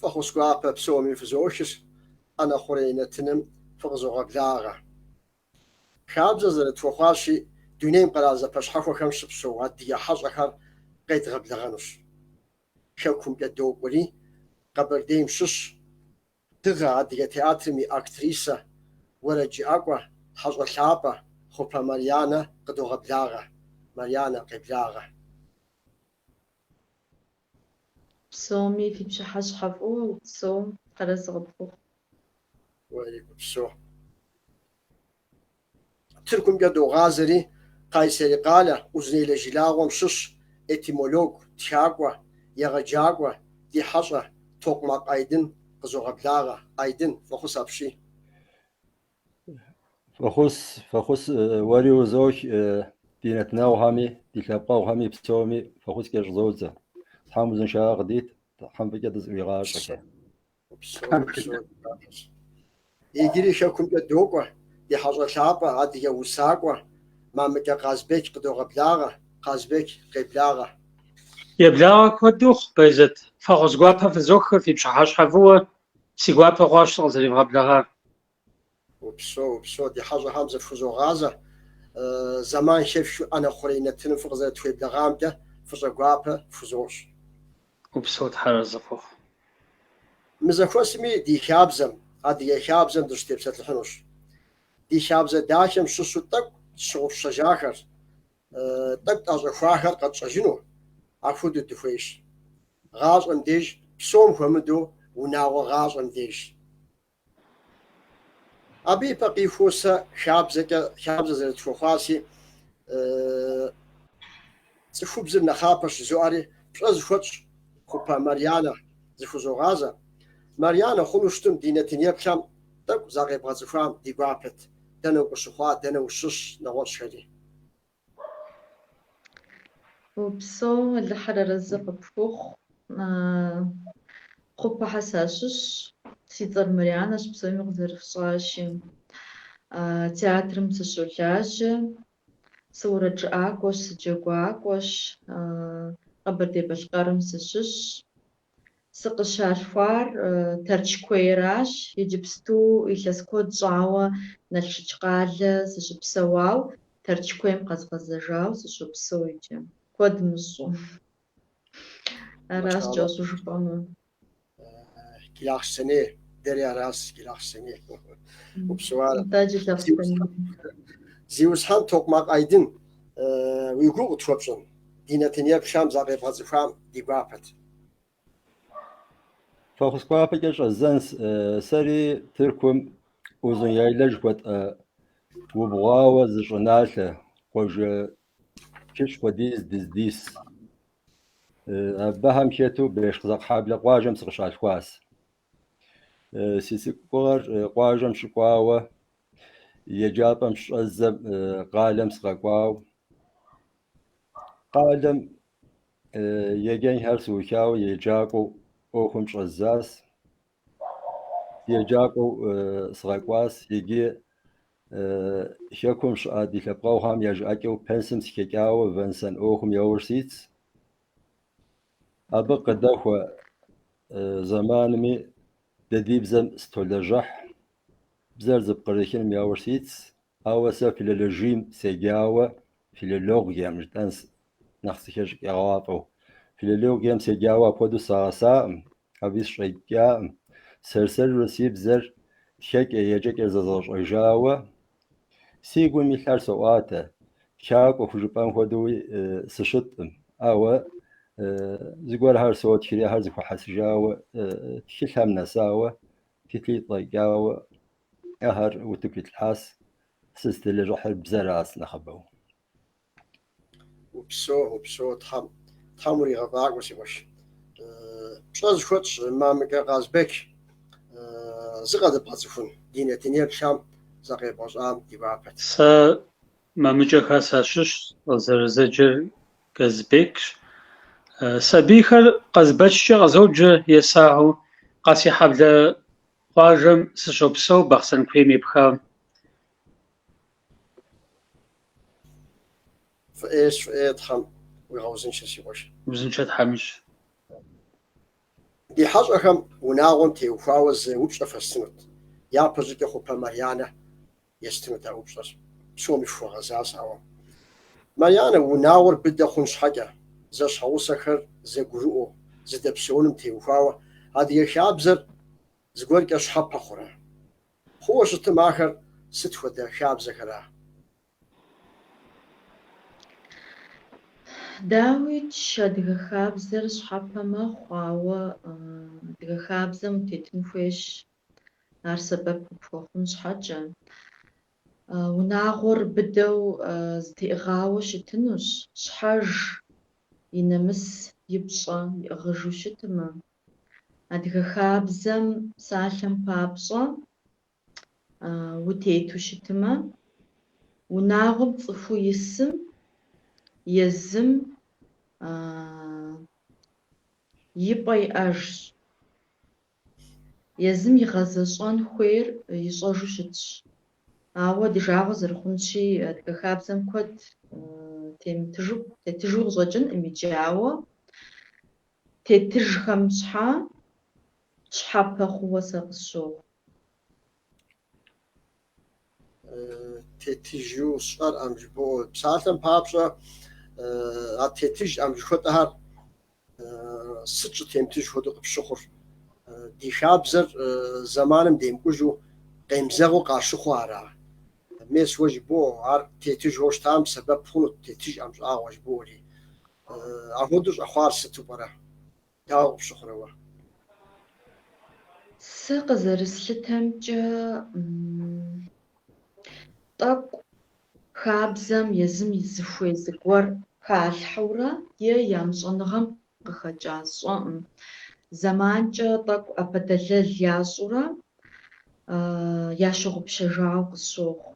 Фӏэхъус гуапэ псоми фызохыр, ӏэнэ хъурей нэтыным фыкъызогъэблагъэ. Хабзэ зэрытхуэхъуащи, дунейм къэрал зэпэщхьэхуэхэм щыпсэу адыгэ хьэщӏэхэр къедгъэблэгъэнущ. Хэкумкӏэ докӏуэри, Къэбэрдейм щыщ, Дыгъэ адыгэ театрым и актрисэ, уэрэджыӏакӏуэ, хьэщӏэ лъапӏэ Хъупэ Марьянэ къыдогъэблагъэ. Марьянэ, къеблагъэ. Псоми фи пщыхьэщхьэ фӏыуэ, упсэу, Тхьэр арэзы къыпхухъу. Уэри упсэу. Тыркумкӏэ догъазэри, Кайсери къалэ, Узунейлэ жылагъуэм щыщ этимолог, тхакӏуэ, егъэджакӏуэ, ди хьэщӏэ Токъмакъ Айдын къызогъэблагъэ. Айдын, фӏэхъус апщий. Фӏэхъус, фӏэхъус уэри узох, ди нэтынэгъухэми, ди лъэпкъэгъухэми псоми фӏэхъускӏэ щӏызодзэ. Тхьэм узыншагъэ къыдит, Тхьэм фӏыкӏэ дызыӏуигъащӏэхэ. Упсэу, упсэу, гуапэщ. Иджыри хэкумкӏэ докӏуэ, ди хьэщӏэ лъапӏэ, адыгэ усакӏуэ Мамыкӏэ Къазбек къыдогъэблагъэ. Къазбек, къеблагъэ. Еблагъэ куэд ухъу, Байзэт. Фӏэхъус гуапэ фызохыр, фи пщыхьэщхьэ фӏыуэ, си гуапэ хъуащ сыкъызэревгъэблэгъар. Упсэу, упсэу, ди хьэщӏэхэм зыфхузогъазэ. Зэман хэфхыу ӏэнэ хъурей нэтыным фыкъызэрытхуеблэгъамкӏэ фӏыщӏэ гуапэ фхузощӏ. Упсэу, Тхьэр арэзы къыпхухъу. Мы зэхуэсми ди хабзэм, адыгэ хабзэм дыщытепсэлъыхьынущ. Ди хабзэ дахэм щыщу тӏэкӏу тщыгъупщэжахэр, тӏэкӏу тӏэщӏэхуахэр къэтщӏэжыну апхуэдэу дыхуейщ. Гъащӏэм деж, псом хуэмыдэу унагъуэ гъащӏэм деж. Абы ипэ къихуэу сэ хабзэкӏэ, хабзэ зэрытхуэхъуащи, цӏыхубзыр нэхъапэщ жызоӏэри, пщӏэ зыхуэтщӏ Хъупэ Марьянэ зыхузогъазэ. Марьянэ, хъуну щытым ди нэтын еплъхэм тӏэкӏу закъебгъэцӏыхуам ди гуапэт, дэнэ укъыщыхъуа, дэнэ ущыщ, нэгъуэщӏхэри. Упсэу, Алыхьыр арэзы къыпхухъу. Хъупэхэ сащыщщ, си цӏэр Марьянэщ, псоми къызэрыфщӏащи. Театрым сыщолажьэ, сыуэрэджыӏакӏуэщ, сыджэгуакӏуэщ, Къэбэрдей-Балъкъэрым сыщыщщ. Сыкъыщалъхуар Тэрч куейращ, иджыпсту илъэс куэд щӏауэ Налшыч къалэ сыщыпсэуау, Тэрч куейм къэзгъэзэжауэ сыщопсэу иджы, куэд мыщӏу. Аращ кӏэщӏу жыпӏэмэ. Джылахъстэней, дэри аращ Джылахъстэней. Упсэуарэ. Нтӏэ, Джылахъстэней. Зиусхьэн Токъмакъ Айдын, уи гугъу къытхуэпщӏын, ди нэтын еплъхэм закъебгъэцӏыхуам ди гуапэт. Фӏэхъус гуапэкӏэ щӏэздзэнщ. Сэри Тыркум Узун-Яйлэ жыхуэтӏэ убгъуауэ зы щӏыналъэ, къуажэ хыщӏ хуэдиз дыздис. Абыхэм хэту Бешкъызакъхьэблэ къуажэм сыкъыщалъхуащ. Си цӏыкӏугъэр къуажэм щыкӏуауэ, еджапӏэм щыщӏэздзэм къалэм сыкъэкӏуау. Къалэм еджэнхэр сыухауэ еджакӏуэу ӏуэхум щӏэздзащ. Еджакӏуэу сыкъэкӏуащ. Иджы хэкум щыӏэ ди лъэпкъэгъухэм я жыӏэкӏэу пенсым сыхэкӏауэ вэн-сэн ӏуэхум яужь ситщ. Абы къыдэхуэ зэманми дэ ди бзэм сытолэжьыхь, бзэр зэпкърыхыным яужь ситщ. Ауэ сэ филологием седжауэ, филологием жытӏэнщ нэхъ зыхэщӏыкӏыгъуафӏэу. Филологием седжауэ апхуэдэу сагъэсакъым, абы сыщӏеджакъым. Сэр-сэрурэ си бзэр тхэкӏэ, еджэкӏэ зэзгъэщӏэжауэ, си гум илъхэр соӏуатэ. Тхакӏуэ хужыпӏэн хуэдэуи сыщыткъым, ауэ зыгуэрхэр сотхри, ахэр зэхуэхьэсыжауэ, тхылъхэм нэсауэ, тхылъитӏ къыдэкӏауэ ахэр утыку итлъхьащ. Сызытелэжьыхьыр бзэращ нэхъыбэу. Упсэу, упсэу, Тхьэм, Тхьэм уригъэфӏакӏуэ, си къуэш. Пщӏэ зыхуэтщӏ Мамыкӏэ Къазбек, зыкъэдыбгъэцӏыхун, ди нэтын еплъхэм закъебгъэщӏам ди гуапэт. Сэ Мамыкӏэхэ сащыщщ, къызэрызэджэр Казбекщ. Сабийхэр Къазбэчкӏэ къызоджэ есахэу, Къэсейхьэблэ къуажэм сыщопсэу Бахъсэн куейм епха. Фӏы ӏейщ, фӏы ӏей, Тхьэм уигъэузыншэ, си къуэш. Узыншэ Тхьэм ищӏ. Ди хьэщӏэхэм унагъуэм теухуауэ зы упщӏэ фэстынут. Япэщӏыкӏэ Хъупэ Марьянэ естынут а упщӏэр. Псоми фхуэгъэзащ, ауэ. Марьянэ, унагъуэр быдэ хъун щхьэкӏэ, зэщхьэгъусэхэр зэгурыӏуэу зэдэпсэуным теухуауэ адыгэ хабзэр зыгуэркӏэ щхьэпэ хъурэ? Хъууэ щытым ахэр сыт хуэдэ хабзэхэра? Дауикӏ, адыгэ хабзэр щхьэпэ мэхъу, ауэ адыгэ хабзэм утетын хуейщ, ар сэбэп къыпхуэхъун щхьэкӏэ. Унагъуэр быдэу зэтеӏыгъауэ щытынущ, щхьэж и нэмыс, и пщӏэ иӏыгъыжу щытмэ. Адыгэ хабзэм псалъэм папщӏэ утету щытмэ, унагъуэм цӏыхуу исым езым и пӏэ иӏэжщ. Езым игъэзэщӏэн хуейр ищӏэжу щытщ. Ауэ ди жагъуэ зэрыхъунщи, адыгэ хабзэм куэд темытыжу, тетыжу къыщӏэкӏынкъым иджы, ауэ тетыжхэм щхьа щхьэпэ хъууэ сэ къысщохъу. Тетыжу сщӏэркъым жыбоӏэ. Псалъэм папщӏэ, а тетыжкъым жыхуэтӏэхэр сыт щӏытемытыж хуэдэу къыпщыхъур? Ди хабзэр зэманым демыкӏужу къемызэгъыу къащыхъуу ара? Мес уэ жыбоӏэ, ар тетыжу щытам сэбэп хъунут, тетыжкъым щӏагъуэ жыбоӏэри. Апхуэдэу щӏэхъуар сыту пӏэрэ? Дауэ къыпщыхъурэ уэ? Сэ къызэрыслъытэмкӏэ, тӏэкӏу хабзэм езым зыхуей зыгуэр халъхьэурэ е ямыщӏэныгъэм къыхэкӏа сщӏэӏым. Зэманкӏэ тӏэкӏу ӏэпэдэлэл ящӏурэ ящыгъупщэжауэ къысщохъу.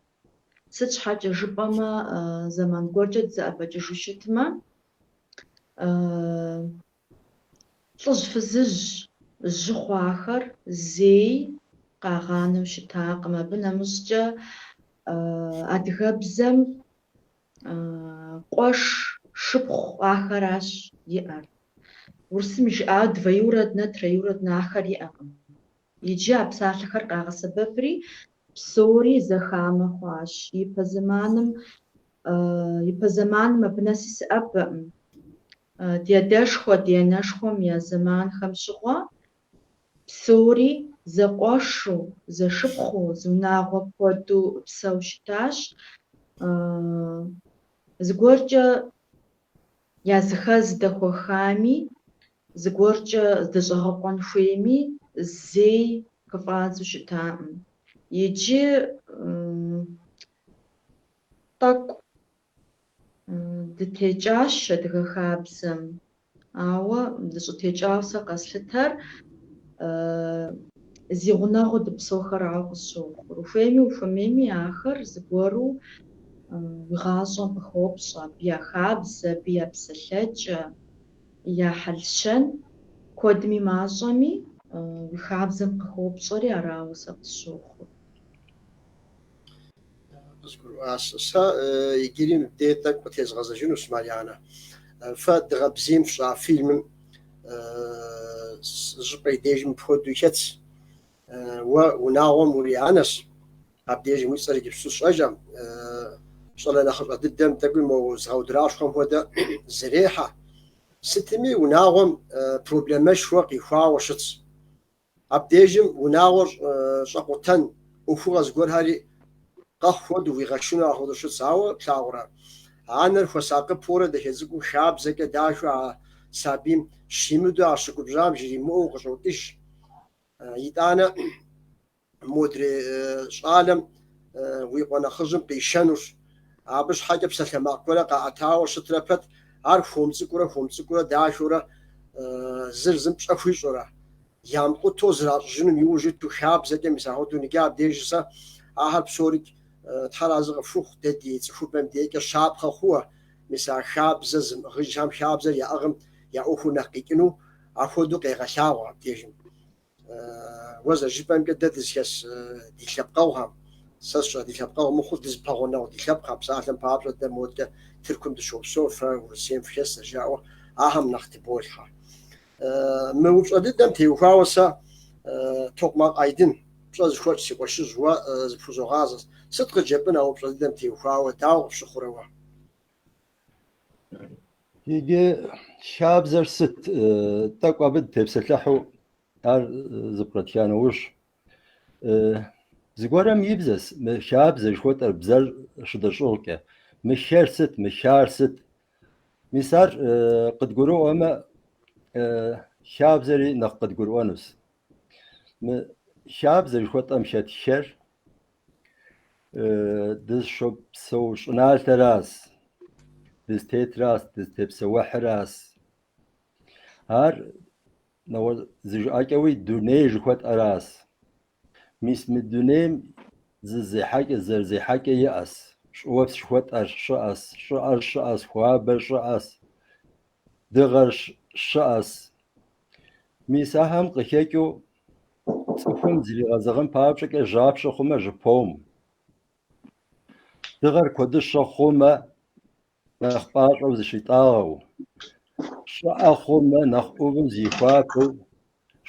Сыт щхьэкӏэ жыпӏэмэ, зэман гуэркӏэ дызэӏэбэкӏыжу щытмэ, лӏыжь-фызыжь жьы хъуахэр зэи къагъанэу щытакъым. Абы нэмыщӏкӏэ адыгэбзэм къуэш, шыпхъу ахэращ иӏэр. Урысым и жыӏауэ двоюроднэ, троюроднэ ахэр иӏэкъым. Иджы а псалъэхэр къагъэсэбэпри, псори зэхамэ хъуащ. Ипэ зэманым, ипэ зэманым абы нэси сыӏэбэкъым. Ди адэшхуэ, ди анэшхуэм я зэманхэм щыгъуэ псори зэкъуэшу, зэшыпхъуу, зы унагъуэ хуэдэу псэу щытащ. Зыгуэркӏэ языхэз дэхуэхами, зыгуэркӏэ зыщӏэгъэкъуэн хуейми, зэи хыфӏадзэу щытакъым. Иджы тӏэкӏу дытекӏащ адыгэ хабзэм, ауэ дыщӏытекӏауэ сэ къэслъытэр зи гъунэгъуу дыпсэухэрауэ къысщохъур. Ухуейми ухуэмейми ахэр зыгуэру уи гъащӏэм къыхопщӏэ, абы я хабзэ, абы я псэлъэкӏэ, я хьэл-щэн, куэдми мащӏэми уи хабзэм къыхопщӏэри арауэ сэ къысщохъур. Къызгурыӏуащ. Сэ иджыри мыбдеж тӏэкӏу къытезгъэзэжынущ, Марьянэ. Фэ Дыгъэ бзийм фщӏа фильмым зыщӏыпӏэ и дежым мыпхуэдэу хэтщ. Уэ унагъуэм урианэщ, абдежым уи цӏэр иджыпсту сщӏэжкъым. Щӏалэ нэхъыщӏэ дыдэм тӏэкӏуи мо зыгъэудэращхъуэм хуэдэ зэрехьэ. Сытми унагъуэм проблемэшхуэ къихуауэ щытщ. Абдежым унагъуэр щӏэкъутэн ӏуэхугъуэ зыгуэрхэри къэхъу хуэдэу уигъэшынэу апхуэдэу щытщ, ауэ плъагъурэ, анэр хуэсакъыпэурэ дахэ цӏыкӏуу хабзэкӏэ дахэу а сабийм щимыдэу а щыгубжьам жримыӏэу къыщӏокӏыж. Итӏанэ модрей щӏалэм уи къуэ нэхъыжьым къишэнущ. Абы щхьэкӏэ псалъэмакъ гуэрэ къаӏэтауэ щытрэ пэт, ар хуэм цӏыкӏурэ хуэм цӏыкӏурэ дахэурэ зыр зым пщӏэ хуищӏурэ, ямыкъутэу зэращӏыжынум иужь иту хабзэкӏэ мис апхуэдэу ныджы абдеж сэ ахэр псорикӏ Тхьэр арэзы къыфхухъу, дэ ди цӏыхубэм дежкӏэ щапхъэ хъууэ, мис а хабзэ зымыӏыгъыжхэм хабзэр яӏыгъым я ӏуэхур нэхъ къикӏыну апхуэдэу къегъэлъагъуэ абдежым. Уэ зэрыжыпӏэмкӏэ дэ дызыхэс ди лъэпкъэгъухэм, сэ сщӏэ ди лъэпкъэгъу мыхъуу дызыпэгъунэгъу ди лъэпкъхэм, псалъэм папщӏэ дэ модкӏэ Тыркум дыщопсэу, фэ Урысейм фыхэс зэрыжаӏэу, ахэм нэхъ тыболъхьэ. Мы упщӏэ дыдэм теухуауэ сэ Токъмакъ Айдын, пщӏэ зыхуэтщӏ си къуэшыжь, уэ зыпхузогъазэ. Сыт къыджепӏэн а упщӏэ дыдэм теухуауэ, дауэ къыпщыхъурэ уэ? Иджы хабзэр сыт? Тӏэкӏу абы дытепсэлъыхьу ар зэпкърытха нэужь, зыгуэрым и бзэщ мы хабзэ жыхуэтӏэр бзэр щыдэщӏыгъукӏэ. Мы хэр сыт, мы хар сыт? Мис ар къыдгурыӏуэмэ, хабзэри нэхъ къыдгурыӏуэнущ. Мы хабзэ жыхуэтӏэм хэт хэр дызыщыпсэу щӏыналъэращ, дызытетращ, дызытепсэухьыращ. Ар нэгъуэщӏ зы жыӏэкӏэуи дуней жыхуэтӏэращ. Мис мы дунейм зы зехьэкӏэ, зэрызехьэкӏэ иӏэщ. Щӏыуэпс жыхуэтӏэр щыӏэщ, щӏыӏэр щыӏэщ, хуабэр щыӏэщ, дыгъэр щыӏэщ. Мис ахэм къыхэкӏыу цӏыхум зригъэзэгъын папщӏэкӏэ жьапщэ хъумэ жьыпом. Дыгъэр куэдыщэ хъумэ нэхъ пӏащӏэу зыщитӏагъэу, щӏыӏэ хъумэ нэхъ ӏувым зихуапэу,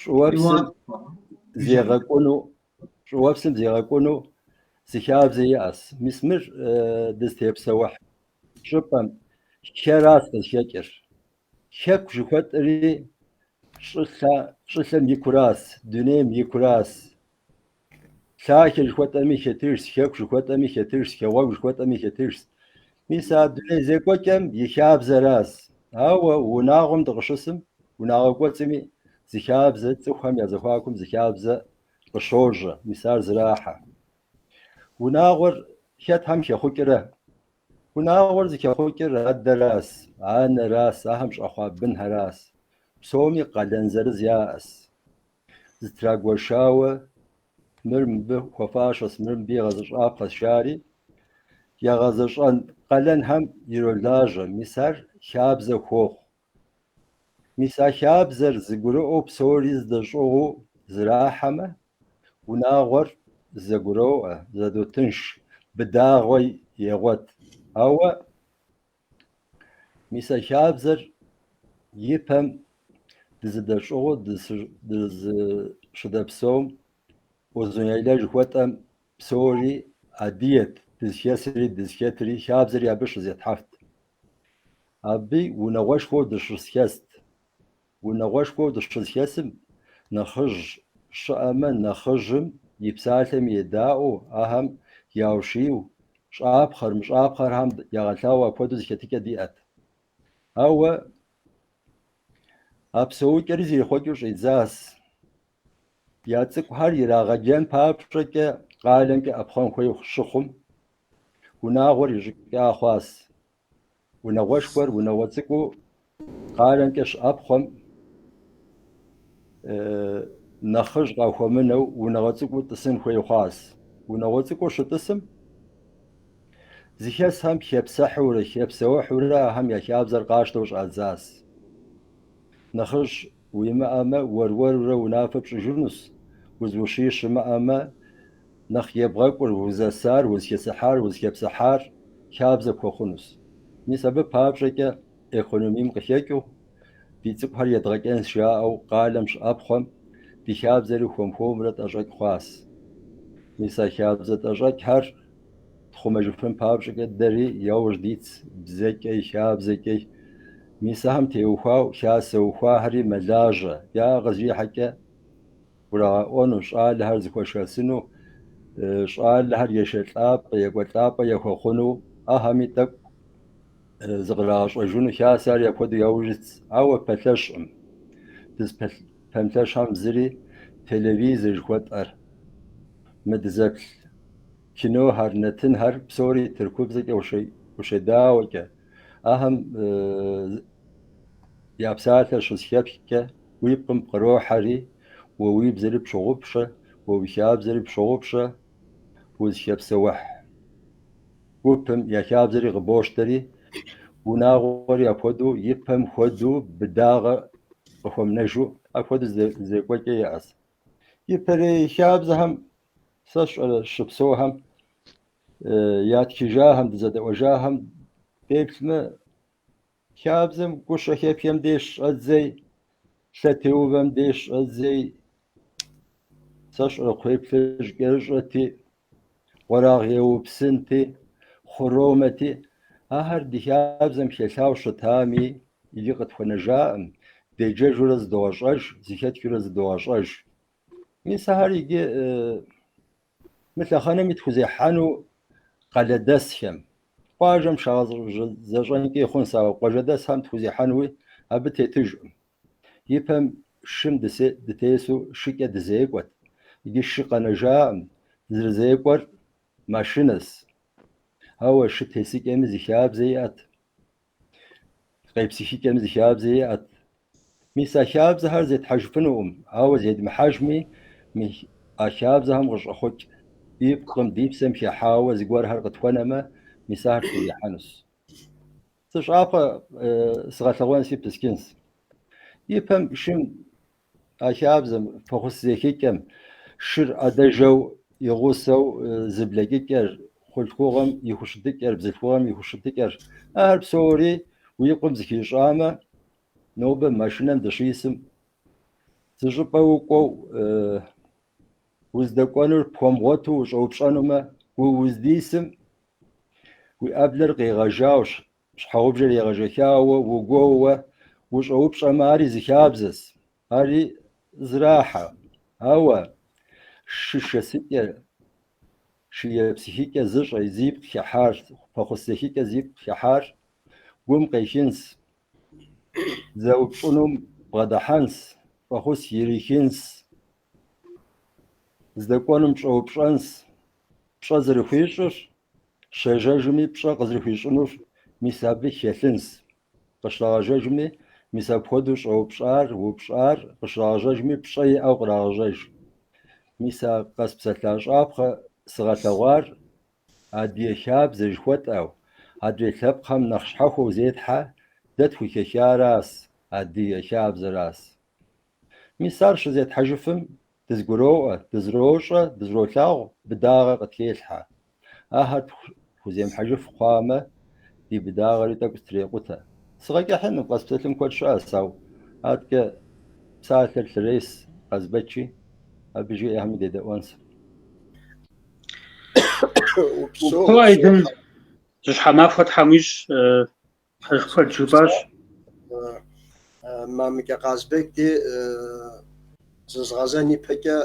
щӏыуэпсым зегъэкӏуну, щӏыуэпсым зегъэкӏуну зы хабзэ иӏэщ. Мис мыр дызытепсэухь щӏыпӏэм хэращ къызыхэкӏыр. Хэку жыхуэтӏэри щӏылъэ, щӏылъэм и куращ, дунейм и куращ. Лъахэ жыхуэтӏэми хэтыжщ, хэку жыхуэтӏэми хэтыжщ, хэгъуэгу жыхуэтӏэми хэтыжщ. Мис а дуней зекӏуэкӏэм и хабзэращ. Ауэ унагъуэм дыкъыщысым, унагъуэ кӏуэцӏми зы хабзэ, цӏыхухэм я зэхуакум зы хабзэ къыщожьэ, мис ар зэрахьэ. Унагъуэр хэтхэм хэхъукӏрэ? Унагъуэр зыхэхъукӏыр адэращ, анэращ, ахэм щӏэхъуа бынхэращ. Псоми къалэн зырыз яӏэщ. Зытрагуэшауэ мыр мыбы хуэфащэщ, мыр мыбы игъэзэщӏапхъэщ жари, ягъэзэщӏэн къалэнхэм иролажьэ. Мис ар хабзэ хуохъу. Мис а хабзэр зэгурыӏуэу псори зэдэщӏыгъуу зэрахьэмэ, унагъуэр зэгуроӏуэ, зэдотынш, быдагъэ егъуэт. Ауэ мис а хабзэр ипэм дызэдэщӏыгъуу дызыщыдэпсэум Узун-Яйла жыхуэтӏэм псори адыгэт, дызыхэсри, дызыхэтри, хабзэри абы щызетхьэфт. Абы унагъуэшхуэу дыщызэхэст. Унагъуэшхуэу дыщызэхэсым нэхъыжь щыӏэмэ, нэхъыжьым и псалъэм едаӏуэу, ахэм яущийу, щӏапхъэр, мыщӏапхъэрхэм ягъэлъагъуэу апхуэдэу зэхэтыкӏэ диӏэт. Ауэ а псэукӏэри зрихъуэкӏыу щӏидзащ. Я цӏыкӏухэр ирагъэджэн папщӏэкӏэ къалэмкӏэ ӏэпхъуэн хуей щыхъум, унагъуэр ищӏыкӏа хъуащ. Унагъуэшхуэр унагъуэ цӏыкӏуу къалэмкӏэ щыӏэпхъуэм, нэхъыжь къахуэмынэу унагъуэ цӏыкӏуу тӏысын хуей хъуащ. Унагъуэ цӏыкӏуу щытӏысым, зыхэсхэм хэпсэхьурэ, хэпсэухьурэ ахэм я хабзэр къащтэу щӏадзащ. Нэхъыжь уимыӏэмэ, уэр-уэрурэ унафэ пщӏыжынущ, узыущий щымыӏэмэ, нэхъ ебгъэкӏур, узэсар, узыхэсыхьар, узыхэпсыхьар хабзэ пхуэхъунущ. Мис абы папщӏэкӏэ экономием къыхэкӏыу, ди цӏыкӏухэр едгъэджэнщ жаӏэу къалэм щыӏэпхъуэм, ди хабзэри хуэм-хуэмурэ тӏэщӏэкӏ хъуащ. Мис а хабзэ тӏэщӏэкӏхэр тхъумэжыфын папщӏэкӏэ дэри яужь дитщ бзэкӏэ, хабзэкӏэ. Мис ахэм теухуауэ хасэ ухуахэри мэлажьэ. Я ӏэ къызэрихьэкӏэ гурагъэӏуэну, щӏалэхэр зэхуашэсыну, щӏалэхэр ешэлӏапӏэ, екӏуэлӏапӏэ яхуэхъуну, ахэми тӏэкӏу зыкърагъэщӏэжыну хасэхэри апхуэдэу яужь итщ, ауэ пэлъэщкъым. Дызыпэмылъэщхэм зыри телевизор жыхуэтӏэр, мы дызэплъ кинохэр, нэтынхэр псори тыркубзэкӏэ ущедаӏуэкӏэ, ахэм я псалъэр щызэхэпхкӏэ уи пкъым пкърохьэри, уэ уи бзэри пщогъупщэ, уэ уи хабзэри пщогъупщэ, узыхэпсэухь гупым я хабзэри къыбощтэри, унагъуэри апхуэдэу и пэм хуэдэу быдагъэ къыхуэмынэжу апхуэдэу зекӏуэкӏэ иӏэщ. Ипэрей хабзэхэм сэ сщӏэрэ щыпсэухэм ятхыжахэм, дызэдэӏуэжахэм деплъмэ, хабзэм гущэ хэпхэм деж щӏэдзэи. Лъэтеувэм деж щӏэдзэи, сэ сщӏэрэ кхъуейплъыжькӏэрыщӏэти, къуэрагъ еупсынти, хъуромэти, ахэр ди хабзэм хэлъауэ щытами, иджы къытхуэнэжаӏым, деджэжурэ зыдогъэщӏэж, зэхэтхыурэ зыдогъэщӏэж. Мис ахэр иджы мы лъэхъэнэми тхузехьэну къалэдэсхэм, къуажэм щагъэзэщӏэнкӏи хъунщ, ауэ къуажэдэсхэм тхузехьэнуи абы тетыжкъым. Ипэм шым дытесу шыкӏэ дызекӏуэт, иджы шы къэнэжаӏым, дызэрызекӏуэр машинэщ. Ауэ шы тесыкӏэми зы хабзэ иӏэт, къепсыхыкӏэми зы хабзэ иӏэт. Мис а хабзэхэр зетхьэжыфынукъым, ауэ зедмыхьэжми, а хабзэхэм къыщӏэхъукӏ ди пкъым, ди псэм хыхьауэ зыгуэрхэр къытхуэнэмэ, мис ахэр тхузехьэнущ. Зы щапхъэ сыгъэлъэгъуэнщи пыскӏынщ. Ипэм шым а хабзэм, фӏэхъус зехыкӏэм, шыр ӏэдэжэу и гъусэу зыблэкӏыкӏэр, хъулъхугъэм и хущытыкӏэр, бзылъхугъэм и хущытыкӏэр, ахэр псори уи пкъым зыхищӏамэ, нобэ машинэм дыщисым зы щӏыпӏэ укӏуэу уздэкӏуэнур пхуэмыгъуэту ущӏэупщӏэнумэ, уи уздисым уи ӏэблэр къегъэжауэ, щхьэгъубжэр егъэжэхауэ, угуоуэ ущӏэупщӏэмэ, ари зы хабзэщ, ари зрахьэ. Ауэ шы шэсыкӏэ, шы епсыхыкӏэ зыщӏэ зипкъ хыхьар, фӏэхъус зехыкӏэ зипкъ хыхьар гум къехынщ, зэупщӏынум бгъэдыхьэнщ, фӏэхъус ирихынщ, здэкӏуэнум щӏэупщӏэнщ, пщӏэ зэрыхуищӏыр, щежьэжми пщӏэ къызэрыхуищӏынур мис абы хэлъынщ. Къыщрагъэжьэжми, мис апхуэдэу щӏэупщӏар, упщӏар къыщрагъэжьэжми пщӏэ иӏэу кърагъэжьэж. Мис а къэспсэлъа щапхъэ сыгъэлъэгъуар адыгэ хабзэ жыхуэтӏэу, адрей лъэпкъхэм нэхъ щхьэхуэу зетхьэ дэ тхухэхаращ, адыгэ хабзэращ. Мис ар щызетхьэжыфым дызгуроӏуэ, дызрощӏэ, дызролъагъу, быдагъэ къытхелъхьэ. Ахэр тхуземыхьэжыф хъуамэ, ди быдагъэри тӏэкӏу зэтрекъутэ. Сыгъэкӏыхьыным, къэспсэлъын куэд щыӏэщ, ауэ адэкӏэ псалъэр лърес Къазбэчи, абы жиӏэхэми дедэӏуэнщ. Упсэу, Упсэу, Айдын, упсэу. жьыщхьэ махуэ Тхьэм уищӏ, пэж куэд жыпӏащ. Мамыкӏэ Къазбек де зызгъэзэн ипэкӏэ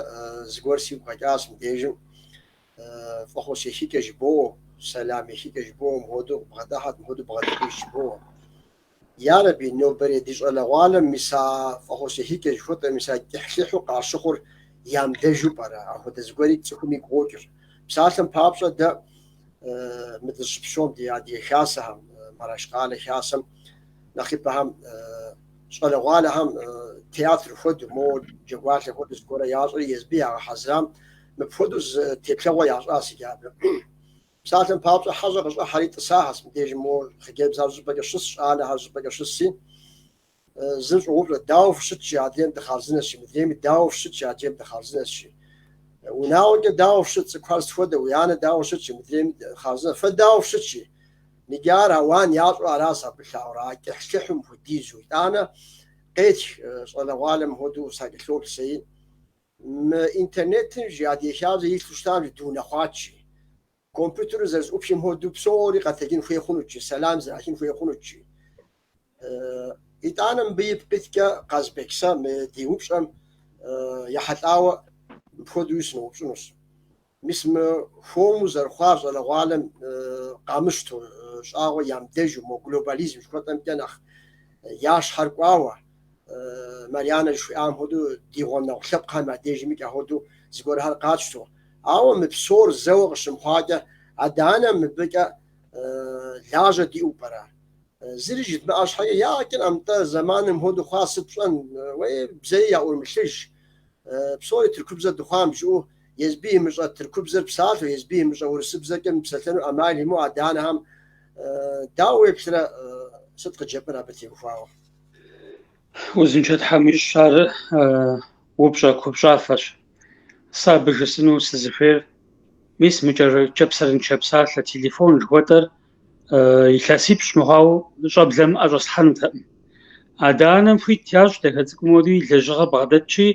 зыгуэр сигу къэкӏащ мыбдежым. Фӏэхъус ехыкӏэ жыбоӏэ, сэлам ехыкӏэ жыбоӏэ, мыхуэдэу къыбгъэдыхьэт, мыхуэдэу бгъэдэкӏыж жыбоӏэ. Ярэби, нобэрей ди щӏалэгъуалэм мис а фӏэхъус ехыкӏэ жыхуэтӏэр, мис а кӏыхьлӏыхьу къащыхъур ямыдэжу пӏэрэ? Апхуэдэ зыгуэри цӏыхум игу къокӏыр. Псалъэм папщӏэ, дэ мы дызыщыпсэум ди адыгэ хасэхэм, Мараш къалэ хасэм нэхъ ипэхэм щӏалэгъуалэхэм театр хуэдэу, мо джэгуалъэ хуэдэу зыгуэрэ ящӏри езбы ягъэхьэзырам мыпхуэдэу зы теплъэгъуэ ящӏащ иджы абы. Псалъэм папщӏэ, хьэщӏэ къыщӏыхьэри тӏысахэщ мыбдежым мо хъыджэбзхэр щӏыпӏэкӏэ щыс, щӏалэхэр щӏыпӏэкӏэ щысси, зыр щӏоупщӏэ, дауэ фыщыт жи, адрейм дыхъарзынэщ жи, мыдрейми дауэ фыщыт жи, адрейм дыхъарзынэщ жи. Унагъуэкӏэ дауэ фыщыт, цӏыкӏухэр сыт хуэдэ, уи анэ дауэ щыт жи, мыдрейми хъарзынэ, фэ дауэ фыщыт жи. Иджы ар ауан ящӏу аращ абы лъагъур, а кӏыхьлӏыхьым хуэдизу. Итӏанэ къетх щӏалэгъуалэм хуэдэу сакӏэлъоплъ сэи. Мы интернетым жи адыгэ хабзэ илъу щытам жи дыунэхъуат жи. Компьютерыр зэрызэӏупхым хуэдэу псори къэтэджын хуей хъунут жи, сэлам зэрахын хуей хъунут жи. Итӏанэ мыбы ипкъ иткӏэ Къазбек сэ мы ди упщӏэм ехьэлӏауэ мыпхуэдэуи сыноупщӏынущ. Мис мы хуэму зэрыхъуар щӏалэгъуалэм къамыщтэу, щӏагъуэ ямыдэжу, мо глобализм жыхуэтӏэмкӏэ нэхъ я щхьэр кӏуауэ, Марьянэ жыхуиӏам хуэдэу ди гъунэгъу лъэпкъхэм я дежымикӏ ахуэдэу зыгуэрхэр къатщтэу. Ауэ мы псор зэуэ къыщымыхъуакӏэ, адэ-анэм мыбыкӏэ лажьэ диӏэу пӏэрэ? Зыри жыдмыӏэ щхьэкӏэ, ягъэ кӏынкъым, нтӏэ, зэманым хуэдэу хъуа сыт пщӏэн, уей, бзэи яӏурымылъыж. Псори тыркубзэ дыхъуам жыӏэу, езбы имыщӏэ тыркубзэр псалъэу, езбы имыщӏэ урысыбзэкӏэ мыпсэлъэну ӏэмал имыӏэу адэ-анэхэм дауэ уеплърэ, сыт къыджепӏэн абы теухуауэ? Узыншэ Тхьэм уищӏ, ар упщӏэ купщӏафэщ. Сэ абы жысӏэну сызыхуейр, мис мы кӏэпсэрыншэ псалъэ телефон жыхуэтӏэр илъэсипщӏ мыхъуауэ щӏэблэм ӏэщӏэслъхьэнутэкъым. Адэ-анэм хуит ящӏ дахэ цӏыкӏум хуэдэуи лэжьыгъэ бгъэдэтщи,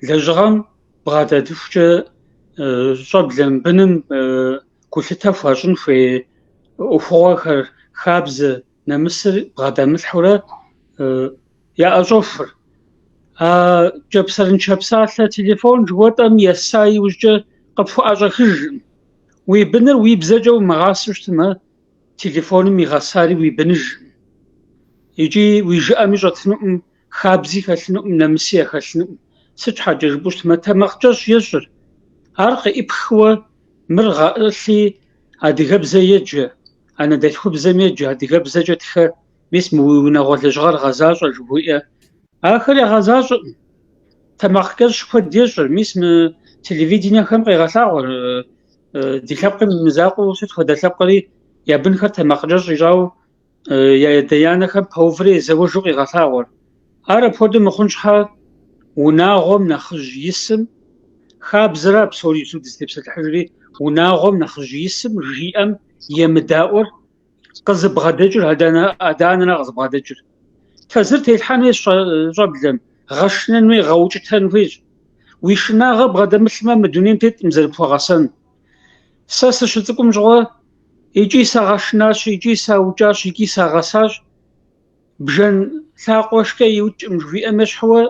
лэжьыгъэм бгъэдэтыхукӏэ щӏэблэм, быным гулъытэ хуащӏын хуей ӏуэхугъуэхэр, хабзэ, нэмысыр бгъэдамылъхьэурэ яӏэщӏохур. А кӏэпсэрыншэ псалъэ телефон жыхуэтӏэм еса иужькӏэ къыпхуӏэщӏэхыжкъым. Уи быныр уи бзэкӏэ умыгъасэу щытмэ, телефоным игъэсари уи быныжкъым. Икӏи уи жыӏэми щӏэтынукъым, хабзи хэлъынукъым, нэмыси яхэлъынукъым. Сыт щхьэкӏэ жыпӏэу щытмэ, тэмакъкӏэщӏ ещӏыр. Ар къеӏыпхыуэ мыр гъэӏылъи адыгэбзэ еджэ, анэдэлъхубзэм еджэ, адыгэбзэкӏэ тхэ, мис мы уи унагъуэ лэжьыгъэр гъэзащӏэ жыхуиӏэ. Ахэр ягъэзащӏэкъым. Тэмакъкӏэщӏ куэд ещӏыр. Мис мы телевидениехэм къегъэлъагъуэр ди лъэпкъым и мызакъуэу сыт хуэдэ лъэпкъри я бынхэр тэмакъкӏэщӏ ищӏауэ я адэ-анэхэм пэуври езэуэжу къигъэлъагъуэр. Ар апхуэдэу мыхъун щхьэ унагъуэм нэхъыжь исым, хабзэра псори иджыпсту дызытепсэлъыхьыжри, унагъуэм нэхъыжь исым жиӏэм емыдаӏуэр къызыбгъэдэкӏыр адэ-анэра къызыбгъэдэкӏыр. Тэзыр телъхьэн хуейщ щӏэблэм, гъэшынэн хуей, гъэукӏытэн хуейщ. Уи шынагъэ бгъэдэмылъмэ, мы дунейм теткъым зэрыпхуэгъэсэн. Сэ сыщыцӏыкӏум щыгъуэ икӏи сагъэшынащ, икӏи саукӏащ, икӏи сагъэсащ. Бжэн лъакъуэ шкӏэ иукӏым жыхуиӏэм ещхьуэ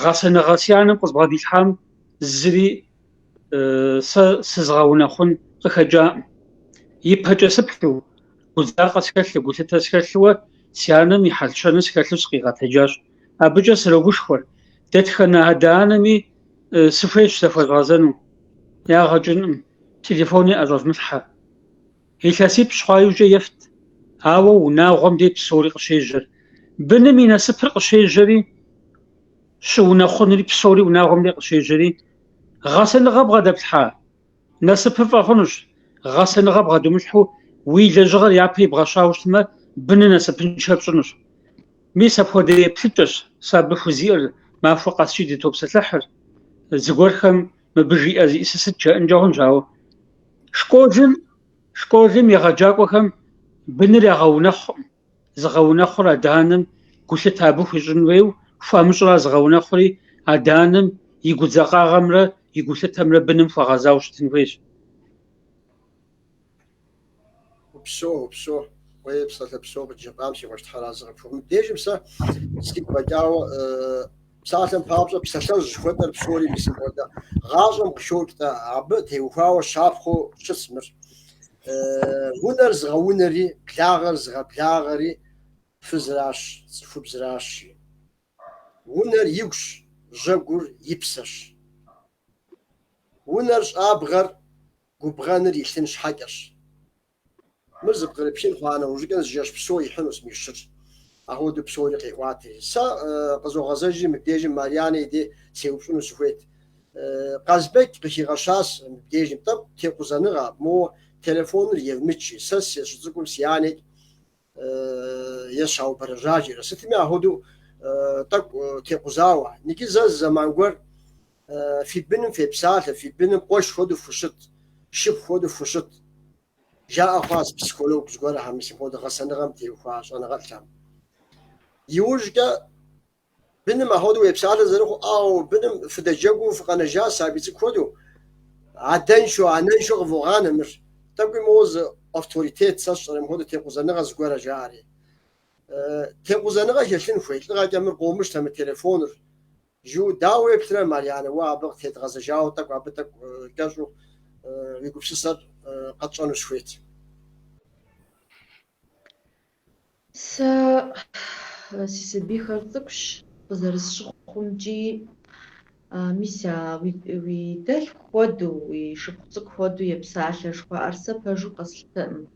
гъэсэныгъэ си анэм къызбгъэдилъхьам зыри сэ сызыгъэунэхъун къыхэкӏакъым. Ипэкӏэ сыплъу, гудзакъэ схэлъу, гулъытэ схэлъуэ си анэм и хьэл-щэныр схэлъу сыкъигъэтэджащ. Абыкӏэ срогушхуэр. Дэтхэнэ адэ-анэми сыхуейщ захуэзгъэзэну. Ягъэ кӏынкъым, телефони ӏэщӏэвмылъхьэ. Илъэсипщӏ хъуа иужькӏэ ефт, ауэ унагъуэм дей псори къыщежьэр. Быным и насыпыр къыщежьэри, щыунэхъунри псори унагъуэм дей къыщежьэри, гъэсэныгъэ бгъэдэплъхьа, насыпыфӏэ хъунущ, гъэсэныгъэ бгъэдумылъхьэу уи лэжьыгъэр япэ ибгъэщауэ щытмэ, быныр насыпыншэ пщӏынущ. Мис апхуэдэ еплъыкӏэщ сэ абы хузиӏэр, махуэ къэскӏи дытопсэлъыхьыр. Зыгуэрхэм мыбы жиӏэр зиӏысыр сыт жаӏэнкӏэ хъунщ, ауэ школым, школым егъэджакӏуэхэм быныр ягъэунэхъукъым. Зыгъэунэхъур адэ-анэм гулъытэ абы хуищӏын хуейуэ, хуамыщӏра зыгъэунэхъури адэ-анэм и гудзакъагъэмрэ и гулъытэмрэ быным хуэгъэзауэ щытын хуейщ. Упсэу, упсэу, уей псалъэ псэу къыджепӏам, си къуэш, Тхьэр арэзы къыпхухъу. Мыбдежым сэ сигу къэкӏауэ псалъэм папщӏэ псалъэжь жыхуэтӏэр псори мис мыпхуэдэ гъащӏэм къыхокӏ-тӏэ, абы теухуауэ щапхъэу щытщ мыр. Унэр зыгъэунэри, благъэр зыгъэблагъэри фызыращ, цӏыхубзыращ. Унэр игущ, жьэгур и псэщ. Унэр щӏабгэр губгъэныр илъын щхьэкӏэщ. Мыр зэпкърыпхын хъуа нэужькӏэ зы жэщ псо ихьынущ мы щыр. Ахуэдэу псори къеӏуатэри. Сэ къызогъэзэжри мыбдежым Марьянэ и дей сеупщӏыну сыхуейт. Къазбек къыхигъэщащ мыбдежым тӏэкӏу текъузэныгъэ, мо телефоныр евмыт жи, сэ сыщыцӏыкӏум си анэкӏ е саубэрэжьа жиӏэрэ. Сытми ахуэдэу тӏэкӏу текъузауэ. Икӏи зэ зы зэман гуэр фи быным фепсалъэ, фи быным къуэш хуэдэу фхущыт, шыпхъу хуэдэу фхущыт. Жаӏэ хъуащ психолог зыгуэрхэм, мис мыпхуэдэ гъэсэныгъэм теухуа щӏэныгъэлӏхэм. Иужькӏэ быным ахуэдэу уепсалъэ зэрыхъуу, ӏау, быным фыдэджэгуу фыкъэнэжа сабий цӏыкӏу хуэдэу, адэншэу, анэншэу къывогъанэ мыр. Тӏэкӏуи моуэ зы авторитет, сэ сщӏэрэ, мыпхуэдэу текъузэныгъэ зыгуэрэ, жаӏэри. Текъузэныгъэ хэлъын хуей, лӏыгъэкӏэ мыр къомыщтэ мы телефоныр. Жу, дауэ уеплърэ, Марьянэ, уэ абы къытедгъэзэжауэ тӏэкӏу абы тӏэкӏу кӏэщӏу уи гупсысэр къэтщӏэну сыхуейт. Сэ си сабийхэр цӏыкӏущ, къызэрысщыхъумкӏи, мис а уи дэлъху хуэдэу, уи шыпхъу цӏыкӏу хуэдэу епсалъэ жыхуаӏэр сэ пэжу къэслъытэкъым.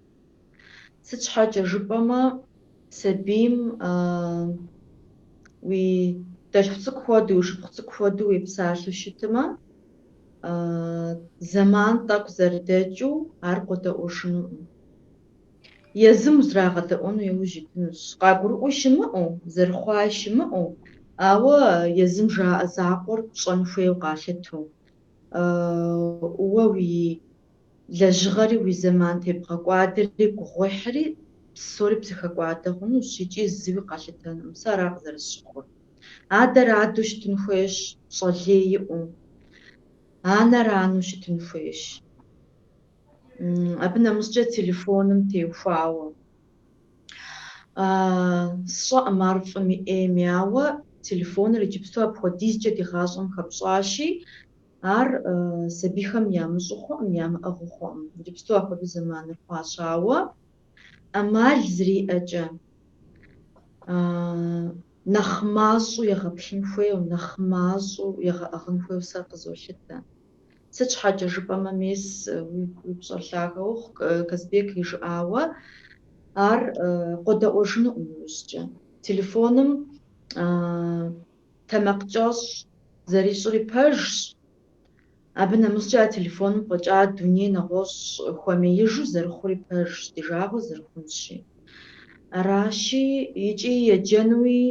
Сыт щхьэкӏэ жыпӏэмэ, сабийм уи дэлъху цӏыкӏу хуэдэу, уи шыпхъу цӏыкӏу хуэдэу уепсалъэу щытмэ, зэман тӏэкӏу зэрыдэкӏыу ар къодэӏуэжынукъым. Езым узрагъэдэӏуэну иужь итынущ. Къагурыӏуи щымыӏэу, зэрыхъуаи щымыӏэу, ауэ езым жаӏэ закъуэр пщӏэн хуейуэ къалъытэу. Уэ уи лэжьыгъэри, уи зэман тебгъэкӏуадэри, гугъуехьри. псори псыхэкӏуадэ хъунущ икӏи зыуи къалъытэнукъым. Сэ ара къызэрысщыхъур. Адэр адэу щытын хуейщ, пщӏэ лей иӏэу. Анэр анэу щытын хуейщ. Абы нэмыщӏкӏэ телефоным теухуауэ. Сщӏэкъым ар фӏыми ӏейми, ауэ телефоныр иджыпсту апхуэдизкӏэ ди гъащӏэм хэпщӏащи, ар сабийхэм ямыщӏу хъуӏым, ямыӏыгъыу хъуӏым. Иджыпсту апхуэдэу зэманыр хъуащ, ауэ ӏэмал зэриӏэкӏэ нэхъ мащӏэу егъэплъын хуейуэ, нэхъ мащӏэу егъэӏыгъын хуейуэ сэ къызолъытэ. Сыт щхьэкӏэ жыпӏэмэ, мес, уи пщӏэр лъагэ ухъу, Казбек и жыӏауэ, ар къодэӏуэжынукъым иужькӏэ. Телефоным тэмакъкӏэщӏ зэрищӏри пэжщ, абы нэмыщӏкӏэ а телефоным фӏэкӏа дуней нэгъуэщӏ хуэмеижу зэрыхъури пэжщ, ди жагъуэ зэрыхъунщи. Аращи, икӏи еджэнуи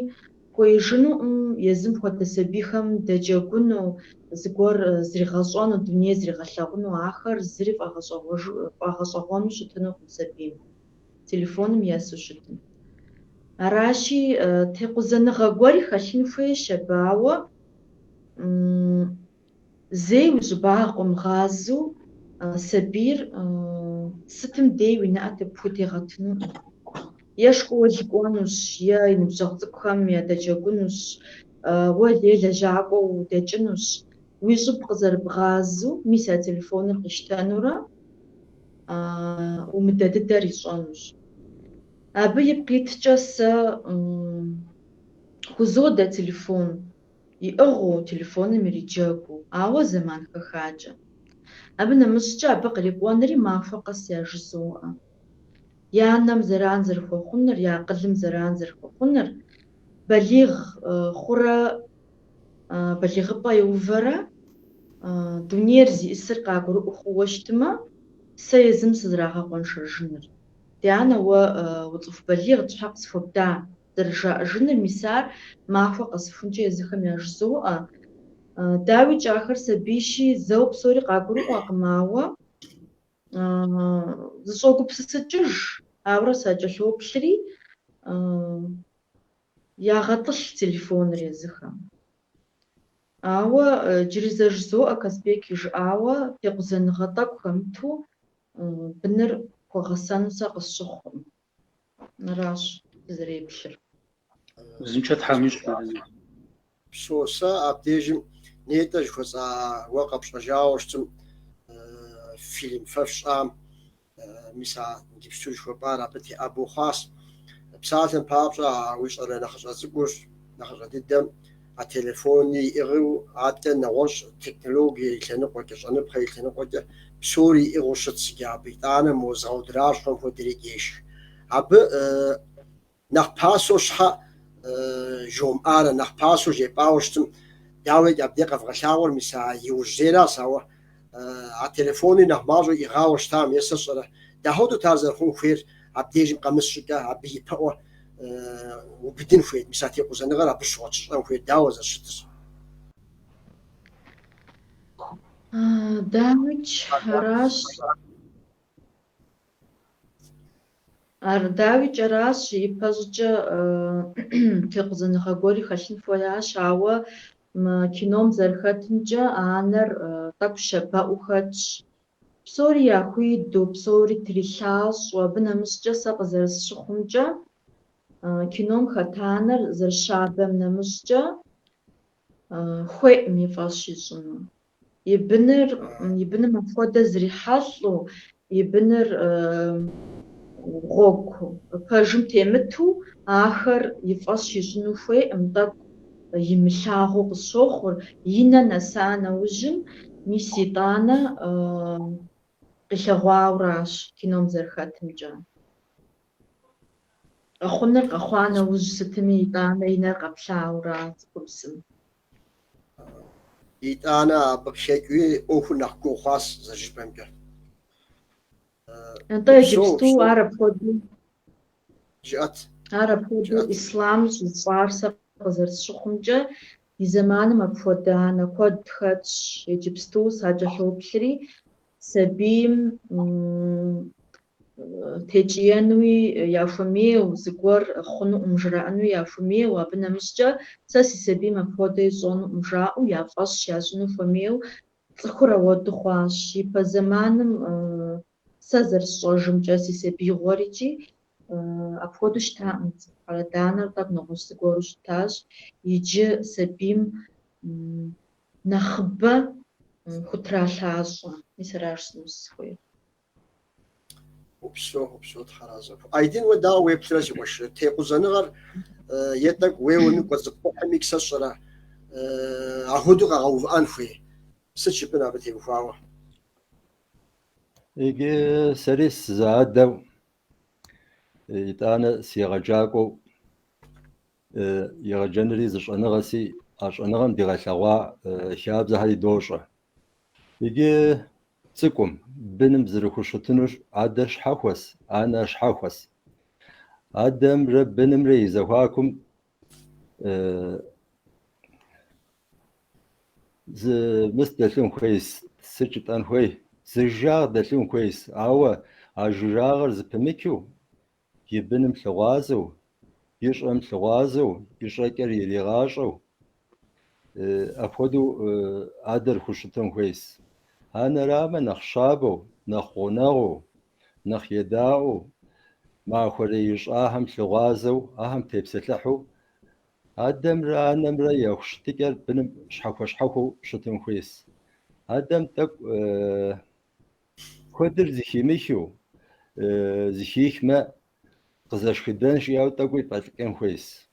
хуеижынукъым, езым хуэдэ сабийхэм дэджэгуну, зыгуэр зригъэщӏэну, дуней зригъэлъагъуну, ахэр зыри фӏэгъэщӏэгъуэну щытынукъым сабийм, телефоным есу щытым. Аращи, текъузэныгъэ гуэри хэлъын хуейщ абы, ауэ зэи уи щӏыбагъ къомыгъазэу сабийр сытым дей уи нэӏэ пхутегъэтынукъым. Е школ кӏуэнущ, е и ныбжьэгъу цӏыкӏухэм ядэджэгунущ, уэ е лэжьакӏуэу удэкӏынущ. Уи щӏыб къызэрыбгъазэу, мис а телефоныр къищтэнурэ, умыдэ дыдэр ищӏэнущ. Абы ипкъ иткӏэ сэ хузодэ телефон иӏыгъыу, телефоным ириджэгуу, ауэ зэман хэхакӏэ. Абы нэмыщӏкӏэ абы кърикӏуэнри махуэ къэс яжызоӏэ. Я нэм зэран зэрыхуэхъуныр, я акъылым зэран зэрыхуэхъуныр, балигъ хъурэ балигъыпӏэ иувэрэ дунейр зиӏысыр къагурыӏуэ хъууэ щытмэ, сэ езым сызэрагъэкъуэншэжыныр. Ди анэ, уэ уцӏыху балигът, щхьэ къысхуэбда? Зэрыжаӏэжыныр, мис ар махуэ къэсыхункӏэ езыхэм яжызоӏэ. Дауикӏ, ахэр сабийщи, зэуэ псори къагурыӏуэкъым, ауэ зыщӏогупсысыкӏыж, ауэрэ сакӏэлъоплъри, ягъэтӏылъ телефоныр езыхэм. Ауэ иджыри зэ жызоӏэ, Казбек и жыӏауэ, текъузэныгъэ тӏэкӏу хэмыту быныр пхуэгъэсэну сэ къысщыхъукъым. Аращ сызэреплъыр. Узыншэ Тхьэм уищӏ, Маринэ. Псо сэ абдежым нетӏэ жыхуэсӏа уэ къэпщӏэжауэ щытым фильм фэ фщӏам, мис а иджыпсту жыхуэпӏар абы теӏэбэу хъуащ. Псалъэм папщӏэ, а уи щӏалэ нэхъыщӏэ цӏыкӏур, нэхъыщӏэ дыдэм а телефонри иӏыгъыу, адэкӏэ нэгъуэщӏ технологие и лъэныкъуэкӏэ, щӏэныпхъэ и лъэныкъуэкӏэ псори иӏыгъыу щытщ иджы абы. Итӏанэ мо зыгъэудыращхъуэм хуэдэри ешх. Абы Нэхъ пасэу щхьэ жомыӏарэ, нэхъ пасэу жепӏауэ щытым, дауикӏ абдей къэвгъэлъагъуэр мис а иужьрейращ, ауэ а телефонри нэхъ мащӏэу иӏыгъауэ щытам, е сэ сщӏэрэ, дапхуэдэут ар зэрыхъун хуейр, абдежым къэмыс щӏыкӏэ абы ипэӏуэ убыдын хуейт, мис а текъузэныгъэр абы щыгъуэ щыщӏэн хуейр, дауэ зэрыщытыр? Дауикӏ, аращ. Ар дауикӏ аращ, ипэ щӏыкӏэ текъузэныгъэ гуэри хэлъын хуеящ, ауэ мы кином зэрыхэтымкӏэ анэр тӏэкӏу щабэӏуу хэтщ. Псори яхуидэу, псори трилъащӏэу, абы нэмыщӏкӏэ сэ къызэрысщыхъумкӏэ, кином хэт анэр зэрыщабэм нэмыщӏкӏэ хуейкъым и фӏэщ ищӏыну. И быныр, и быным апхуэдэ зрихьэлӏэу, и быныр гъуэгу пэжым темыту, ахэр и фӏэщ ищӏыну хуейкъым, тӏэкӏу имылъагъуу къысщохъур, и нэ нэса нэужьым, мис итӏанэ къилъэгъуауращ кином зэрыхэтымкӏэ. Къэхъуныр къэхъуа нэужь сытми итӏанэ и нэр къэплъаура цӏыхубзым. Итӏанэ абы къыхэкӏыуи ӏуэхур нэхъ гугъу хъуащ зэрыжыпӏэмкӏэ. Нтӏэ, иджыпсту ар апхуэдэу Жыӏэт. Ар апхуэдэу Ислъам щӏищӏар сэ къызэрысщыхъумкӏэ, ди зэманым апхуэдэ анэ куэд хэтщ. Иджыпсту сакӏэлъоплъри, сабийм текӏиенуи яхуэмейуэ, зыгуэр хъунукъым жраӏэнуи яхуэмейуэ, абы нэмыщӏкӏэ сэ си сабийм апхуэдэ ищӏэнукъым жаӏэу я фӏэщ ящӏыну хуэмейуэ цӏыхур ауэду хъуащ. Ипэ зэманым сэ зэрысщӏэжымкӏэ си сабиигъуэр икӏи апхуэдэу щытакъым цӏыхухэр. Адэ-анэр тӏэкӏу нэгъуэщӏ зыгуэру щытащ. Иджы сабийм нэхъыбэ хутралъащӏэ. Мис аращ жысӏэну сызыхуейр. Упсэу, упсэу, Тхьэразэ. Айдын, уэ дауэ уеплърэ, си къуэш? Текъузэныгъэр е тӏэкӏу уеуэми, кӏуэцӏыпкъухьми, сэ сщӏэрэ, ахуэдэу къэгъэувыӏэн хуей? Сыт жыпӏэн абы теухуауэ? Иджы сэри сызыадэу, итӏанэ сыегъэджакӏуэу, егъэджэнри зы щӏэныгъэси, а щӏэныгъэм дигъэлъэгъуа хабзэхэри дощӏэ. Иджы цӏыкӏум, быным зэрыхущытынур адэр щхьэхуэс, анэр щхьэхуэс. Адэмрэ бынымрэ и зэхуакум зы мыс дэлъын хуейс, сыт жытӏэн хуей, зы жыжагъ дэлъын хуейс, ауэ а жыжагъэр зэпымычу и быным лъыгъуазэу, ищӏэм лъыгъуазэу, и щӏэкӏэр иригъащӏэу, апхуэдэу адэр хущытын хуейс. Анэрамэ, нэхъ щабэу, нэхъ гъунэгъуу, нэхъ едаӏуэу, махуэрей ищӏахэм лъыгъуазэу, ахэм тепсэлъыхьу, адэмрэ анэмрэ я хущытыкӏэр быным щхьэхуэ-щхьэхуэу щытын хуейс. Адэм тӏэкӏу куэдыр зыхимыхыу, зыхихмэ, къызэшхыдэн жиӏэу тӏэкӏуи фӏэлӏыкӏын хуейс.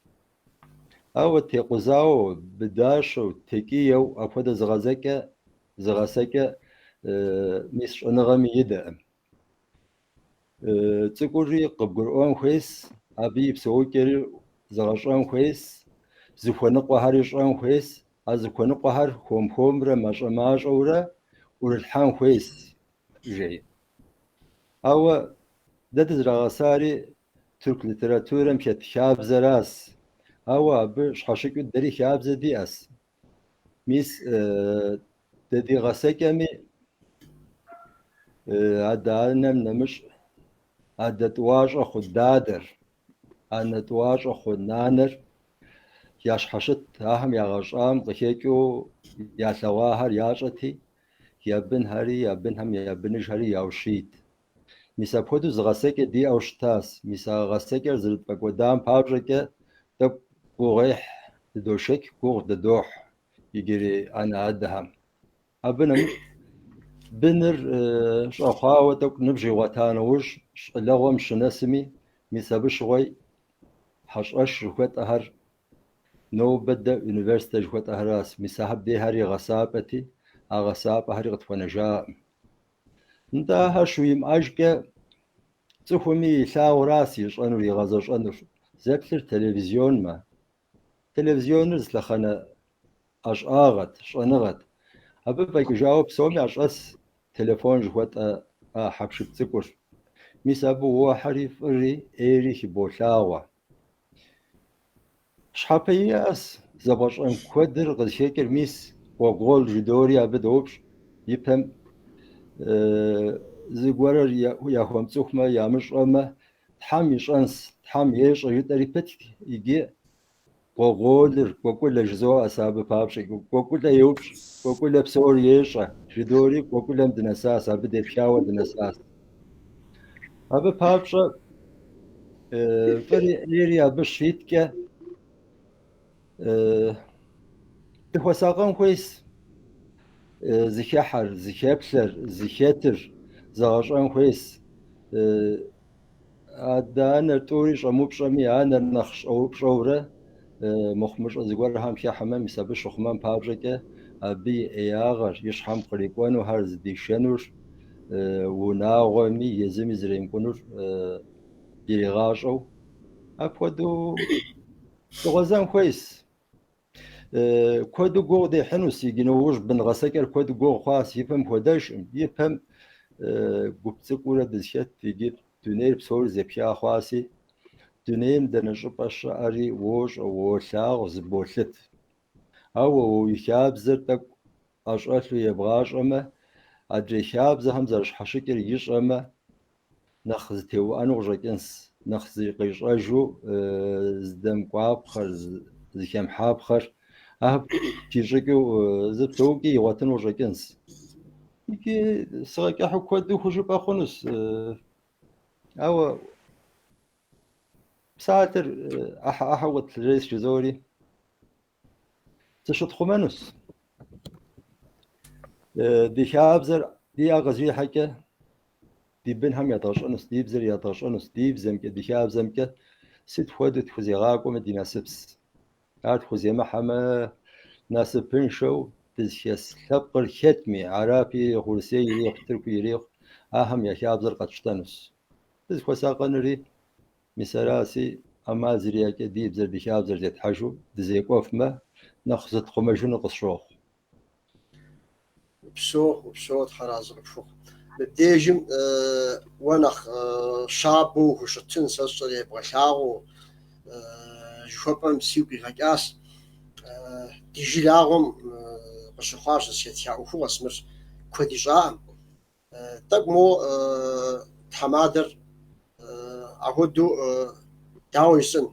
Ауэ текъузауэ, быдащэу, текӏиеу апхуэдэ зыгъэсэкӏэ мис щӏэныгъэми идэӏым. Цӏыкӏури къыбгурыӏуэн хуейс, абы и псэукӏэри зэгъэщӏэн хуейс, зыхуэныкъуэхэри щӏэн хуейс, а зыхуэныкъуэхэр хуэм-хуэмурэ, мащӏэ-мащӏэурэ ӏурылъхьэн хуейс, жей. Ауэ дэ дызрагъэсари тырку литературэм хэт хабзэрас, ауэ абы щхьэщыкӏыу дэри хабзэ диӏэс. Мис дэ ди гъэсэкӏэми адэ-анэм нэмыщӏ адэ тӏуащӏэ хъу дадэр, анэ тӏуащӏэ хъу нанэр ящхьэщыт, ахэм ягъэщӏам къыхэкӏыу ялъэгъуахэр ящӏэти, я бынхэри, я бынхэм я быныжхэри яущийт. Мис апхуэдэу зы гъэсэкӏэ диӏэу щытащ. Мис а гъэсэкӏэр зэрытфӏэкӏуэдам папщӏэкӏэ тӏэкӏу гугъуехь дыдошэч, гугъу дыдохь иджырей анэ-адэхэм. Абы нэмыщӏ быныр щӏэхъуауэ тӏэкӏу ныбжь игъуэта нэужь, щӏалэгъуэм щынэсми, мис абы щыгъуэй хьэщӏэщ жыхуэтӏэхэр, нобэ дэ университет жыхуэтӏэхэращ. Мис абдейхэри гъэсапӏэти, а гъэсапӏэхэри къытхуэнэжакъым. Нтӏэ ахэр щыуимыӏэжкӏэ цӏыхуми илъагъуращ ищӏэнур, игъэзэщӏэнур. Зэплъыр телевизионмэ. Телевизионыр зы лъэхъэнэ ӏэщӏагъэт, щӏэныгъэт. Абы фӏэкӏыжауэ псоми ящӏэс телефон жыхуэтӏэ а хьэпшып цӏыкӏур. Мис абы уохьэри фӏыри ӏейри хыболъагъуэ. Щхьэпэ иӏэс, зэбгъэщӏэн куэдыр къызыхэкӏыр мис Гугл жыдори абы доупщӏ. Ипэм зыгуэрыр яхуэмыцӏыхумэ, ямыщӏэмэ, Тхьэм ищӏэнс, Тхьэм ещӏэ жытӏэри пытт, иджы Гугълыр, Кӏуэкӏулэ жызоӏэ сэ абы папщӏэ. Кӏуэкӏулэ еупщӏ, Кӏуэкӏулэ псор ещӏэ жыдори Кӏуэкӏулэм дынэсащ, абы депхауэ дынэсащ. Абы папщӏэ фӏыри ӏейри абы щиткӏэ дыхуэсакъын хуейс. Зыхыхьэр, зыхэплъэр, зыхэтыр зэгъэщӏэн хуейс. Адэ-анэр тӏури щӏэмыупщӏэми, анэр нэхъ щӏэупщӏэурэ мыхъумыщӏэ зыгуэрхэм хыхьэмэ, мис абы щыхъумэн папщӏэкӏэ абы и ӏеягъэр, и щхьэм кърикӏуэнухэр зыдишэнур, унагъуэми езыми зэремыкӏунур иригъащӏэу апхуэдэу дыгъуэзэн хуейс. Куэду гугъу дехьынущ, иджы нэужь бын гъэсэкӏэр куэду гугъу хъуащ, ипэм хуэдэжкъым. Ипэм гуп цӏыкӏуурэ дызэхэт, иджы дунейр псори зэпха хъуаси, дунейм дэнэ щӏыпӏэ щыӏэри уощӏэ, уолъагъу, зыболъыт. Ауэ уэ уи хабзэр тӏэкӏу ӏэщӏэлъу ебгъащӏэмэ, адрей хабзэхэм зэрыщхьэщыкӏыр ищӏэмэ, Нэхъ зытеуӏуэну къыщӏэкӏынс, нэхъ зыкъищӏэжу зыдэмыкӏуапхъэр, зыхэмыхьапхъэр, ахэр пхищӏыкӏыу зы псэукӏи игъуэтыну къыщӏэкӏынс. Икӏи сыгъэкӏыхьу куэду хужыпӏэ хъунущ, ауэ псалъэр ӏыхьэ-ӏыхьэу къытлърес жызори зыщытхъумэнущ. Ди хабзэр ди ӏэ къызэрихьэкӏэ ди бынхэм ядгъэщӏэнущ, ди бзэр ядгъэщӏэнущ, ди бзэмкӏэ, ди хабзэмкӏэ сыт хуэдэу тхузегъакӏуэмэ ди насыпс. Ар тхуземыхьэмэ, насыпыншэу дызыхэс лъэпкъыр хэтми, араб ирехъу, урысей ирехъу, тырку ирехъу, ахэм я хабзэр къэтщтэнущ. Дызыхуэсакъынури, мис араси, ӏэмал зэриӏэкӏэ ди бзэр, ди хабзэр зетхьэжу дызекӏуэфмэ, нэхъ зытхъумэжыну къысщохъу. Упсэу, упсэу, Тхьэразэ къыпхухъу. Мыбдежым уэ нэхъ щабэу ухущытын, сэ сщӏэр ебгъэлъагъуу жыхуэпӏэм сигу къигъэкӏащ. Ди жылагъуэм къыщыхъуащ зэхэтха ӏуэхугъуэщ мыр, куэд ищӏаӏым. Тӏэкӏу мо тхьэмадэр ахуэдэу дауэ жысӏэн,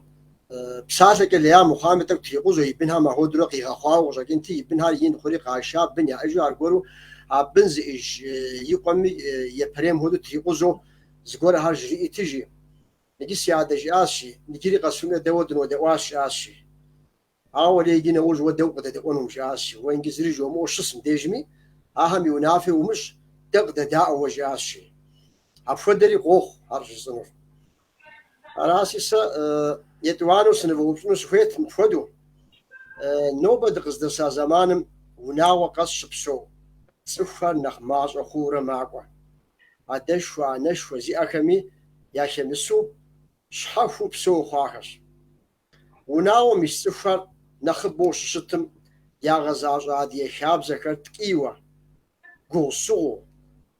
псалъэкӏэ лея мыхъуами тӏэкӏу трикъузэу и бынхэм ахуэдэурэ къигъэхъуауэ къыщӏэкӏынти, и бынхэр ин хъури къаша, бын яӏэжу аргуэру а бын зиӏэж и къуэми япэрейм хуэдэу трикъузэу зыгуэрхэр жриӏэти жи. Иджы си адэ жиӏащ жи, иджыри къэсыхункӏэ дэ уэ дынодэӏуащ жиӏащ жи. Ауэ лей иджы нэужь уэ дэ укъыдэдэӏуэнум, жиӏащ. Уэ иджы зыри жомыӏэу щыс мыбдежми, ахэм и унафи умыщӏ, дэ къыдэдаӏуэ уэ, жиӏащ. Апхуэдэри къохъу ар жысӏэнур. Араси сэ етӏуанэу сынывэупщӏыну сыхуейт мыпхуэдэу. Нобэ дыкъыздэса зэманым унагъуэ къэс щыпсэу цӏыхухэр нэхъ мащӏэ хъуурэ макӏуэ. Адэшхуэ, анэшхуэ зиӏэхэми яхэмысу щхьэхуэу псэу хъуахэщ. Унагъуэм ис цӏыхухэр нэхъыбэу щыщытым ягъэзащӏэ адыгэ хабзэхэр ткӏийуэ, гугъусыгъуу,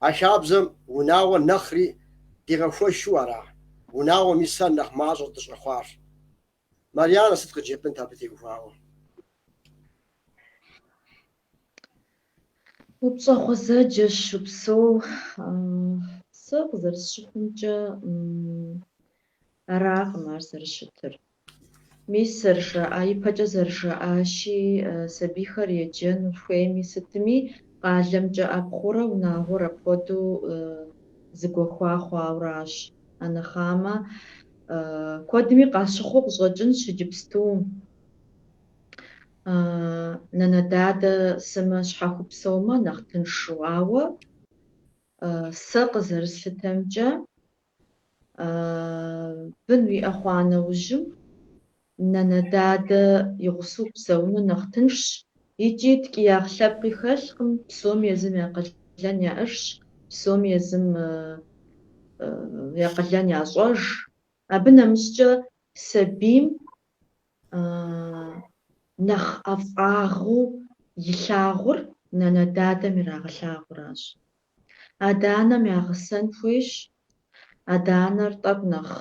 а хабзэм унагъуэр нэхъри дигъэхуэшу ара, унагъуэм исхэр нэхъ мащӏэ дыщӏэхъуар? Марьянэ, сыт къыджепӏэнт абы теухуауэ? Упщӏэ гъуэзэджэщ, упсэу. Сэ къызэрысщыхъумкӏэ, аракъым ар зэрыщытыр. Мис зэрыжаӏа, ипэкӏэ зэрыжаӏащи, сабийхэр еджэну хуейми сытми, къалэмкӏэ ӏэпхъуурэ унагъуэр апхуэдэу зыгуэхуа хъуауращ. Анэхъамэ, куэдми къащыхъуу къыщӏэкӏынщ иджыпсту нанэ дадэ сымэ щхьэхуэу псэумэ нэхъ тыншу, ауэ сэ къызэрыслъытэмкӏэ, бын уиӏэ хъуа нэужьым нанэ дадэ и гъусэу псэуну нэхъ тыншщ икӏи ткӏиягъ лъэпкъи хэлъкъым, псоми езым я къалэн яӏэжщ, псоми езым я къалэн ящӏэж. Абы нэмыщӏкӏэ сабийм нэхъ ӏэфӏагъыу илъагъур нанэ дадэм ирагъэлъагъуращ. Адэ-анэм ягъэсэн хуейщ, адэ-анэр тӏэкӏу нэхъ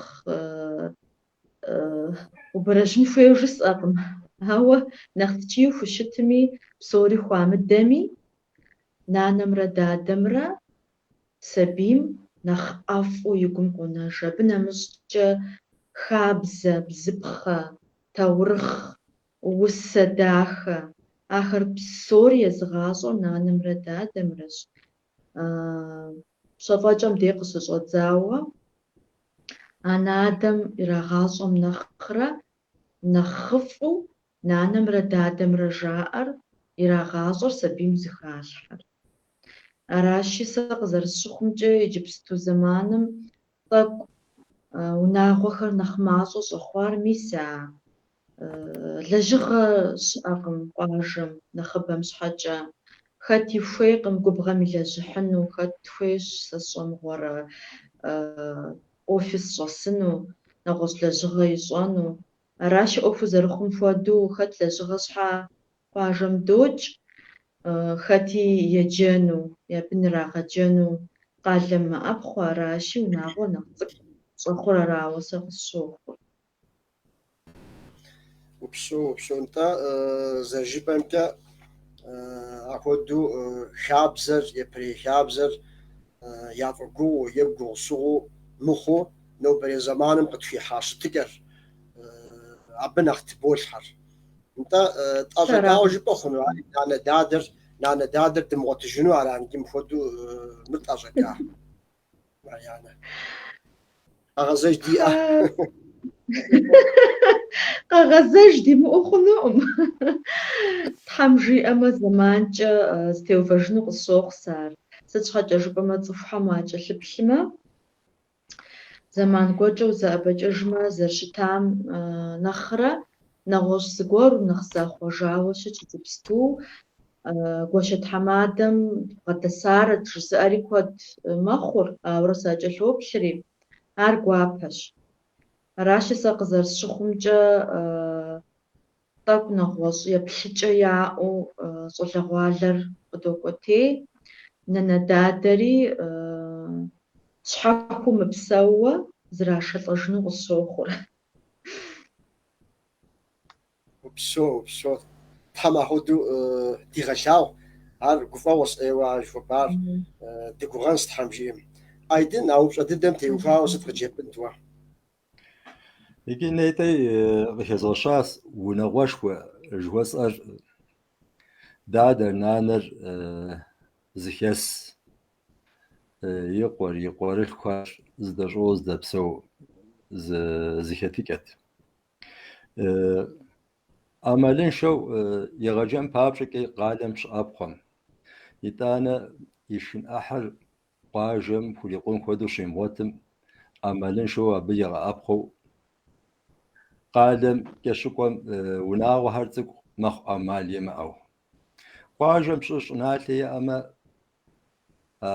убэрэжьын хуейуэ жысӏэкъым, ауэ нэхъ ткӏийуэ хущытми, псори хуамыдэми, нанэмрэ дадэмрэ сабийм нэхъ ӏэфӏу и гум къонэж. Абы нэмыщӏкӏэ хабзэ, бзыпхъэ, таурыхъ, усэ дахэ, ахэр псори езыгъащӏэр нанэмрэ дадэмрэщ. Пщэфӏэкӏэм дей къыщыщӏэдзауэ, анэ-адэм ирагъащӏэм нэхърэ нэхъыфӏу нанэмрэ дадэмрэ жаӏэр, ирагъащӏэр сабийм зыхалъхьэр. Аращи, сэ къызэрысщыхъумкӏэ, иджыпсту зэманым тӏэкӏу унагъуэхэр нэхъ мащӏэ щӏэхъуар мис а лэжьыгъэ щыӏэкъым къуажэм нэхъыбэм щхьэкӏэ. Хэти хуейкъым губгъуэм илэжьыхьыну, хэт хуейщ сэ сщӏэ мыгъуэрэ офис щӏэсыну, нэгъуэщӏ лэжьыгъэ ищӏэну. Аращи, ӏуэхур зэрыхъум хуэдэу, хэт лэжьыгъэ щхьа къуажэм докӏ, хэти еджэну, я бын ирагъэджэну къалэм мэӏэпхъуэ, аращи, унагъуэр нэхъ цӏыкӏу щӏэхъур арауэ сэ къысщохъур. Упсэу, упсэу. Нтӏэ, зэрыжыпӏэмкӏэ, апхуэдэу хабзэр, япэрей хабзэр яфӏэгугъуу е гугъусыгъуу. мыхъуу, нобэрей зэманым къытхуихьа щытыкӏэр абы нэхъ тыболъхьэр. Нтӏэ, тӏэщӏэкӏауэ жыпӏэ хъуну ари нанэ дадэр, нанэ дадэр дымыгъуэтыжыну ара иджы мыпхуэдэу мыр тӏэщӏэкӏа, Марьянэ? Къэгъэзэж диӏэ? Къэгъэзэж димыӏэу хъунукъым. Тхьэм жиӏэмэ, зэманкӏэ зэтеувэжыну къысщохъу сэ ар. Сыт щхьэкӏэ жыпӏэмэ, цӏыхухэм уакӏэлъыплъмэ, зэман гуэркӏэ узэӏэбэкӏыжмэ, зэрыщытам нэхърэ нэгъуэщӏ зыгуэру нэхъ захъуэжауэ щытщ иджыпсту. Гуащэ-тхьэмадэм бгъэдэсарэт жызыӏэри куэд мэхъур, ауэрэ сакӏэлъоплъри, ар гуапэщ. Аращи, сэ къызэрысщыхъумкӏэ, тӏэкӏу нэгъуэщӏ еплъыкӏэ яӏэу щӏалэгъуалэр къыдокӏуэтей. Нанэ-дадэри щхьэхуэу мыпсэууэ зрашэлӏэжыну къысщохъур. Упсэу, упсэу. Тхьэм ахуэдэу дигъэлъагъу. Ар гуфӏэгъуэщ ӏейуэ а жыхуэпӏар. Дыгугъэнщ Тхьэм жиӏэм. Айдын, а упщӏэ дыдэм теухуауэ сыт къыджепӏынт уэ? Икӏи нетӏэ къыхэзгъэщащ унагъуэшхуэ жыхуэсӏэр дадэр, нанэр зыхэс и къуэр, и къуэрылъхухэр зыдэщӏыгъуу зыдэпсэу зы зэхэтыкӏэт. Ӏэмалыншэу егъэджэн папщӏэкӏэ къалэм щыӏэпхъуэм, итӏанэ и шхын ӏыхьэр къуажэм хурикъун хуэдэу щимыгъуэтым, ӏэмалыншэу абы игъэӏэпхъуэу къалэмкӏэ щыкӏуэм унагъуэхэр цӏыкӏу мэхъу ӏэмал имыӏэу. Къуажэм щӏы щӏыналъэ иӏэмэ, а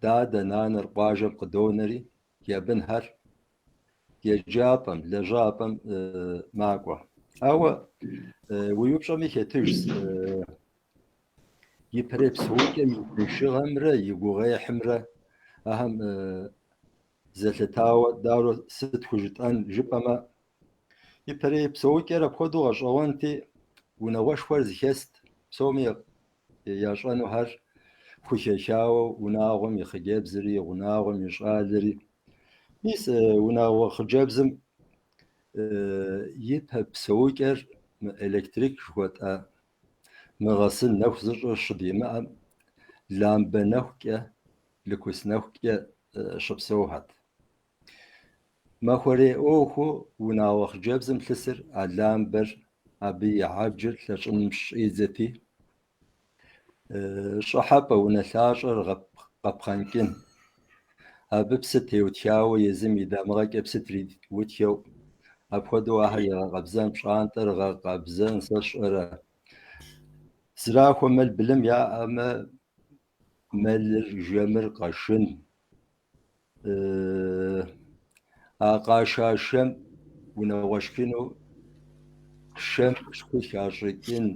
дадэ нанэр къуажэм къыдонэри, я бынхэр еджапӏэм, лэжьапӏэм макӏуэ. Ауэ уи упщӏэми хэтыжщ ипэрей псэукӏэм и тыншыгъэмрэ и гугъуехьымрэ ахэм зэлъытауэ дауэрэ сыт хужытӏэн жыпӏэмэ, ипэрей псэукӏэр апхуэдэу гъэщӏэгъуэнти, унагъуэшхуэр зыхэст, псоми ящӏэнухэр хухэхауэ унагъуэм и хъыджэбзри, унагъуэм и щӏалэри. Мис унагъуэ хъыджэбзым ипэ псэукӏэр мы электрик жыхуэтӏэ мы гъэсын нэху зыщӏыр щыдимыӏэм ламбэ нэхукӏэ, лыкус нэхукӏэ щыпсэухэт. Махуэрей ӏуэхуу унагъуэ хъыджэбзым лъысыр а ламбэр абы и абджыр лъэщӏыным щӏидзэти, щӏыхьэпӏэ унэлъащӏэр къэпхъэнкӏын, абы псы теутхауэ езым и дамыгъэкӏэ псы триутхэу, апхуэдэу ахэр игъэкъэбзэн, пщӏантӏэр гъэкъэбзэн, сэ сщӏэрэ. Зэрахуэ мэл былым яӏэмэ, мэлыр, жэмыр къэшын. А къаша шэм унагъуэ шхыну шэм шху хащӏыкӏын,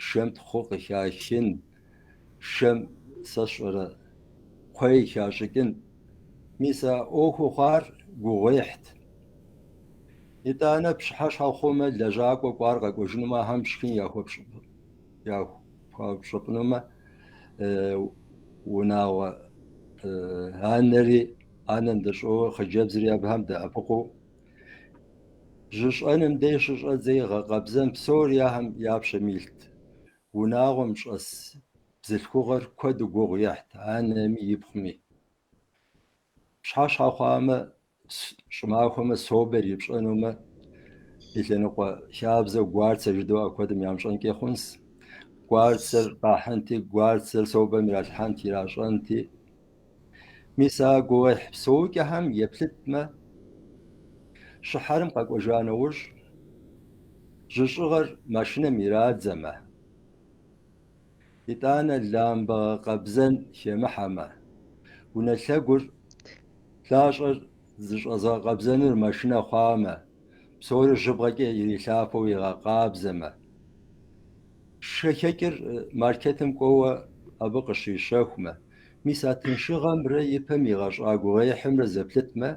шэм тхъу къыхахын, шэм, сэ сщӏэрэ, кхъуей хащӏыкӏын. Мис а ӏуэхуу хъуар гугъуехьт. Итӏанэ пщыхьэщхьэ хъумэ, лэжьакӏуэ кӏуар къэкӏуэжынумэ, ахэм шхын яхуэпщэфӏынумэ, унагъуэ анэри, анэм дэщӏыгъуу хъыджэбзри абыхэм дэӏэпыкъуу, жьыщӏэным деж щыщӏэдзэри гъэкъэбзэн псори ахэм я пщэм илът. Унагъуэм щӏэс бзылъхугъэр куэду гугъу ехьт анэми ипхъуми. Пщыхьэщхьэ хъуамэ, щӏымахуэмэ собэр ипщӏэнумэ, ди лъэныкъуэ хабзэу гуарцэ жыдоӏэ куэдым ямыщӏэнкӏи хъунщ. Гуарцэр къахьынти, гуарцэр собэм иралъхьэнт, иращӏэнти. Мис а гугъуехь псэукӏэхэм еплъытмэ, щыхьэрым къэкӏуэжа нэужь, жьыщӏыгъэр машинэм ирадзэмэ, итӏанэ ламбэ гъэкъэбзэн хэмыхьэмэ, унэ лъэгур, лъащӏэр зыщӏэзыгъэкъэбзэнур машинэ хъуамэ, псори жьыбгъэкӏэ ирилъафэу игъэкъабзэмэ, шэхэкӏыр маркетым кӏуэуэ абы къыщищэхумэ, мис а тыншыгъэмрэ ипэм игъэщӏа гугъуехьымрэ зэплъытмэ,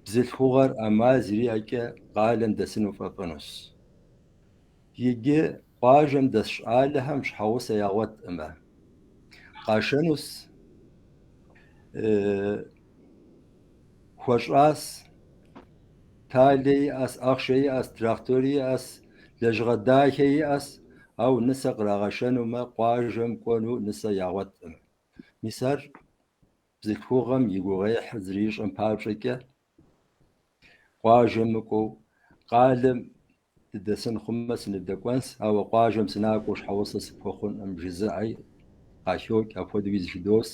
бзылъхугъэр ӏэмал зэриӏэкӏэ къалэм дэсыну фӏэфӏынущ. Иджы къуажэм дэс щӏалэхэм щхьэгъусэ ягъуэтӏымэ, къашэнущ. Хуэщӏас, талэ иӏэс, ахъшэ иӏэс, трактор иӏэс, лэжьыгъэ дахэ иӏэс, ауэ нысэ кърагъэшэнумэ, къуажэм кӏуэну нысэ ягъуэткъым. Мис ар бзылъхугъэм и гугъуехьыр зэрищӏэм папщӏэкӏэ къуажэм мыкӏуэу къалэм дыдэсын хъумэ, сыныбдэкӏуэнс, ауэ къуажэм сынакӏуэу щхьэгъусэ сыпхуэхъункъым жызыӏэи къахокӏ, апхуэдэуи зыхыдос,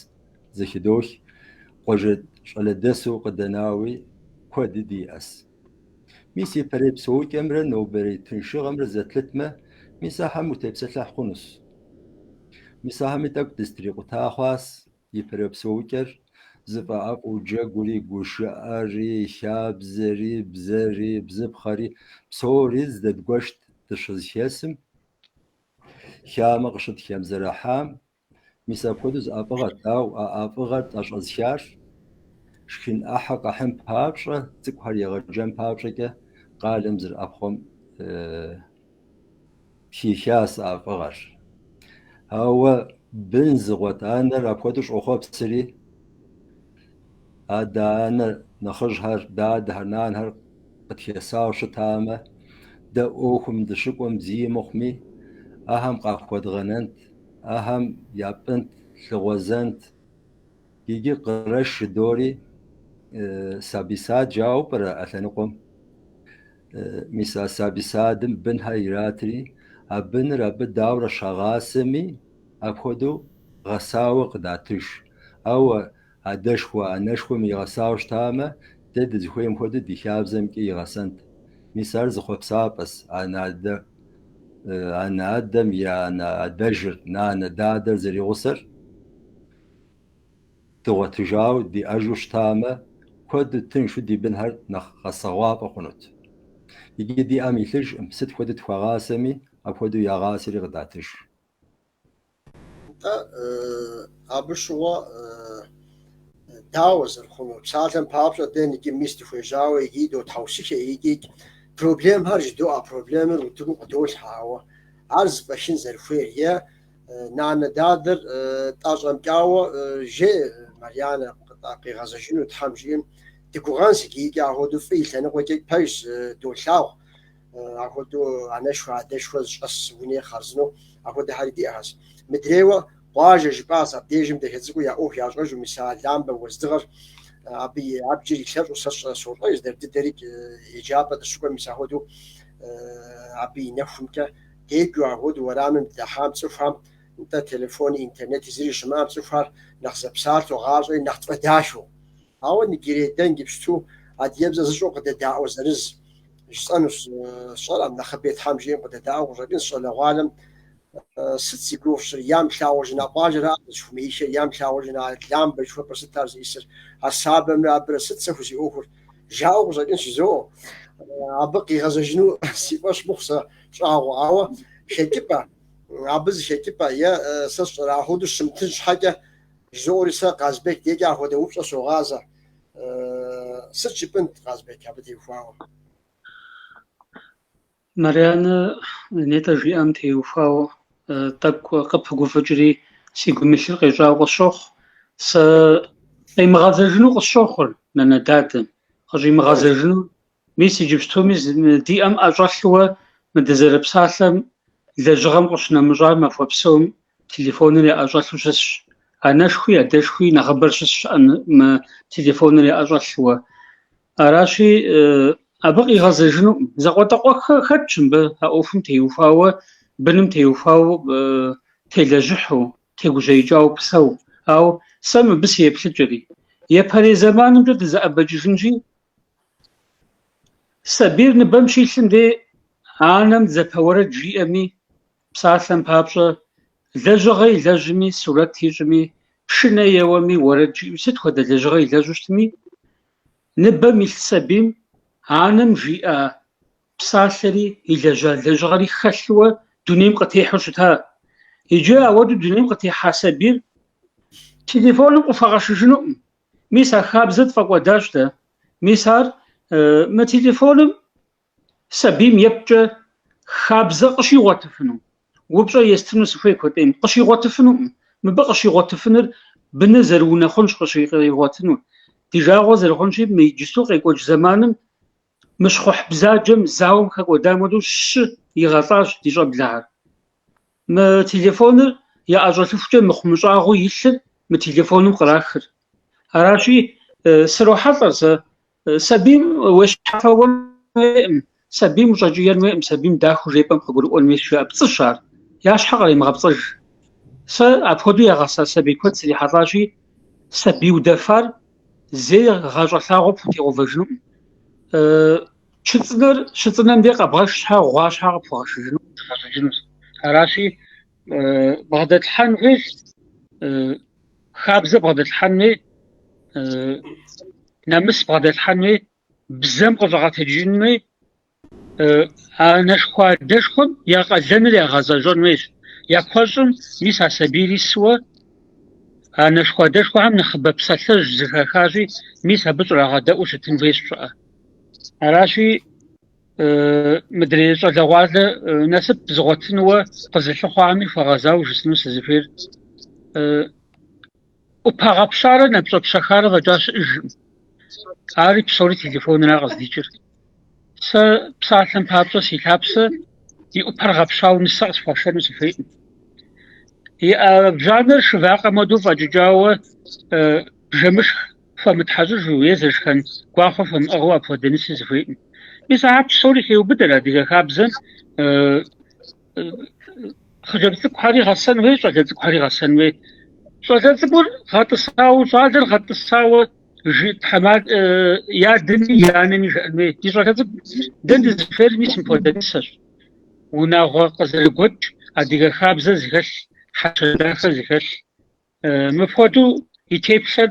зэхыдох. Къуажэ щӏалэдэсу къыдэнауи куэди диӏэс. Мис ипэрей псэукӏэмрэ нобэрей тыншыгъэмрэ зэтлъытмэ, мис ахэм утепсэлъыхь хъунущ. Мис ахэми тӏэкӏу дызэтрикъута хъуащ ипэрей псэукӏэр зыфӏэӏэфӏу джэгури, гушыӏэри, хабзэри, бзэри, бзыпхъэри, псори здэдгуэшт дыщызэхэсым, хамэ къыщытхэмызэрыхьам. Мис апхуэдэу зы ӏэфӏыгъэт, ауэ а ӏэфӏыгъэр тӏэщӏэзыхар шхын ӏыхьэ къэхьын папщӏэ, цӏыкӏухэр егъэджэн папщӏэкӏэ къалэм зэрыӏэпхъуэм хихащ а ӏэфӏыгъэр. Ауэ бын зыгъуэт анэр апхуэдэу щӏохъуэпсри, адэ-анэ нэхъыжьхэр, дадэхэр, нанэхэр къытхэсауэ щытамэ, дэ ӏуэхум дыщыкӏуэм зи мыхъуми, ахэм къахуэдгъэнэнт, ахэм япӏынт, лъыгъуэзэнт. Иджы кърэш жыдори сабий сад жаӏэу пӏэрэ а лъэныкъуэм? Мис а сабий садым бынхэр иратри, а быныр абы дауэрэ щагъасэми, апхуэдэу гъэсауэ къыдатыж. Ауэ адэшхуэ, анэшхуэм игъэсауэ щытамэ, дэ дызыхуейм хуэдэу ди хабзэмкӏэ игъэсэнт. Мис ар зы хъуэпсапӏэс анэ-адэ, анэ-адэм я анэ-адэжыр, нанэ-дадэр зэригъусэр дыгъуэтыжауэ диӏэжу щытамэ, куэду тыншу ди бынхэр нэхъ гъэсэгъуафӏэ хъунут. Иджы ди ӏэм илъыжкъым, сыт хуэдэу тхуагъасэми, апхуэдэу ягъасэри къыдатыж. Нтӏэ, абы щыгъуэ дауэ зэрыхъунур? Псалъэм папщӏэ, дэ иджы мис дыхуежьауэ икӏи дотхьэусыхэ, икӏи проблемхэр жыдоӏэ, проблемэр утыкум къыдолъхьэ, ауэ ар зэфӏэхын зэрыхуейр е нанэ дадэр тӏэщӏэмыкӏауэ жеӏэ Марьянэ къигъэзэжыну Тхьэм жиӏэм дыгугъэнщ иджы икӏи апхуэдэу фӏы и лъэныкъуэкӏэ пэжщ долъагъу. Апхуэдэу анэшхуэ, адэшхуэ зыщӏэс уней хъарзынэу апхуэдэхэри диӏэхэщ. Мыдрейуэ къуажэ жыпӏащ, абдежым дахэ цӏыкӏуу я ӏуэху ящӏэжу, мис а лампӏэ уэздыгъэр абы и абджыр илъэщӏу сэ сощӏэж, дэр дыдэрикӏ еджапӏэ дыщыкӏуэм мис апхуэдэу абы и нэхумкӏэ деджэу апхуэдэу уэрамым дыдыхьам цӏыхухэм нтӏэ телефони, интернети зыри щымыӏэм цӏыхухэр нэхъ зэпсалъэу, гъащӏэри нэхъ тфӏэдахэу. Ауэ ныджырей дэ иджыпсту адыгэбзэ зыщӏэу къыдэдаӏуэ зырыз жысӏэнущ, сщӏэрэм, нэхъыбэ Тхьэм жиӏэм къыдэдаӏуэу къыщӏэкӏынщ щӏалэгъуалэм сыт зи гугъу фщӏыр, ямылъагъужын а къуажэра зыхуэмеихэр, ямылъагъужын а лампӏэ жыхуэпӏэр сыт ар зиӏысыр, а сабэмрэ абырэ сыт сэ хузиӏуэхур, жаӏэу къыщӏэкӏынщ жызоӏэ. Абы къигъэзэжыну си фӏэщ мыхъу сэ щӏагъуэ, ауэ хэкӏыпӏэ, абы зы хэкӏыпӏэ е сэ сщӏэрэ апхуэдэу щымытын щхьэкӏэ Жызоӏэри сэ Къазбек декӏэ апхуэдэ упщӏэ согъазэ. Сыт жыпӏэнт, Къазбек, абы теухуауэ? Марьянэ нетӏэ жиӏам теухуауэ тӏэкӏу къыпыгуфӏыкӏри си гум илъыр къищӏауэ къысщохъу. Сэ къимыгъэзэжыну къысщохъур нанэ дадэм. Къыщӏимыгъэзэжыну Мис иджыпстуми ди ӏэм ӏэщӏэлъыуэ мы дызэрыпсалъэм лэжьыгъэм къыщынэмыщӏа махуэ псом телефоныр яӏэщӏэлъу щысщ. Анэшхуи адэшхуи нэхъыбэр щысщ мы телефоныр яӏэщӏэлъыуэ. Аращи, абы къигъэзэжынукъым. Закъуэтӏакъуэххэ хэтщ мыбы а ӏуэхум теухуауэ, быным теухуауэ телэжьыхьу, тегужьеикӏауэ псэу. Ауэ сэ мыбы си еплъыкӏэри. Япэрей зэманымкӏэ дызэӏэбэкӏыжынщи, Сабийр ныбэм щилъым дей анэм дзапэ уэрэд жиӏэми, псалъэм папщӏэ, лэжьыгъэ илэжьми, сурэт ищӏми, пшынэ еуэми, уэрэд жиӏэми, сыт хуэдэ лэжьыгъэ илэжьу щытми, ныбэм илъ сабийм анэм жиӏа псалъэри илэжьа лэжьыгъэри хэлъыуэ дунейм къытехьэу щыта. Иджы ауэдэу дунейм къытехьа сабийр телефоным къыхуэгъэшыжынукъым. Мис а хабзэ тфӏэкӏуэдащ дэ. Мис ар мы телефоным сабийм епткӏэ хабзэ къыщигъуэтыфыну. Упщӏэ естыну сыхуей куэтӏейм. Къыщигъуэтыфынукъым. Мыбы къыщигъуэтыфыныр быныр зэрыунэхъунщ къыщигъуэтынур. Ди жагъуэ зэрыхъунщи, мы иджысту къекӏуэкӏ зэманым мы щхъухь бзаджэм зауэм хэкӏуэдам хуэдэу щы игъэлӏащ ди щӏэблэхэр. Мы телефоныр яӏэщӏэлъыхукӏэ мыхъумыщӏагъэу илъыр мы телефоным кърахыр. Аращи, срохьэлӏэр сэ. Сабийм уещхьэфэуэн хуейкъым, сабийм ущӏэкӏиен хуейкъым, сабийм дахэу жепӏэм къыгурыӏуэн хуейщ, жаӏэ. Пцӏыщ ар, я щхьэ къремыгъэпцӏэж. Сэ апхуэдэу ягъэса сабий куэд срихьэлӏащи, сабий удэфар зэи гъащӏэ лъагъуэ пхутегъэувэжынукъым. Чыцӏынэр щыцӏынэм дей къэбгъэш щхьэ, гъуа щхьэ къыпхуэгъэшыжынукъым, зэхэщӏыкӏынущ. Аращи, бгъэдэтлъхьэн хуейщ, хабзэ бгъэдэлъхьэн хуей, нэмыс бгъэдэлъхьэн хуей, бзэм къыщӏэгъэтэджыжын хуей, анэшхуэ-адэшхуэм я къалэныр ягъэзэщӏэн хуейщ. Я куэщӏым мис а сабийр исуэ, анэшхуэ-адэшхуэхэм нэхъыбэ псалъэжь зэхахащи, мис абы щӏрагъэдэӏуу щытын хуейщ пщыӏэ. Аращи, мыдрей щӏалэгъуалэ насып зыгъуэтынуэ къызылъыхъуами хуэгъэзауэ жысӏэну сызыхуейр ӏупэ гъэпщарэ напщӏэ пщэхарэ фӏэкӏа щыӏэжкъым. Ари псори телефонра къыздикӏыр. Сэ псалъэм папщӏэ си лъапсэ и ӏупэр гъэпщауэ нысэ къысхуашэну сыхуейкъым. И ӏэбжьанэр шы вакъэм хуэдэу фӏэкӏыкӏауэ бжэмышх хуэмытхьэщӏыжу е зэрышхэн гуахъуэ хуэмыӏыгъыу апхуэдэ ныси сыхуейкъым. Мис ахэр псори хеубыдэр адыгэ хабзэм хъыджэбз цӏыкӏухэри гъэсэн хуей, щӏалэ цӏыкӏухэри гъэсэн хуей. Щӏалэ цӏыкӏур гъэтӏысауэ, щӏалэр гъэтӏысауэ и адэми и анэми жаӏэн хуей. Ди щӏалэ цӏыкӏу, дэ дызыхуейр мис мыпхуэдэ нысэщ. Унагъуэ къызэрыгуэкӏ, адыгэ хабзэ зыхэлъ, хьэл-щэн дахэ зыхэлъ. Мыпхуэдэу и теплъэр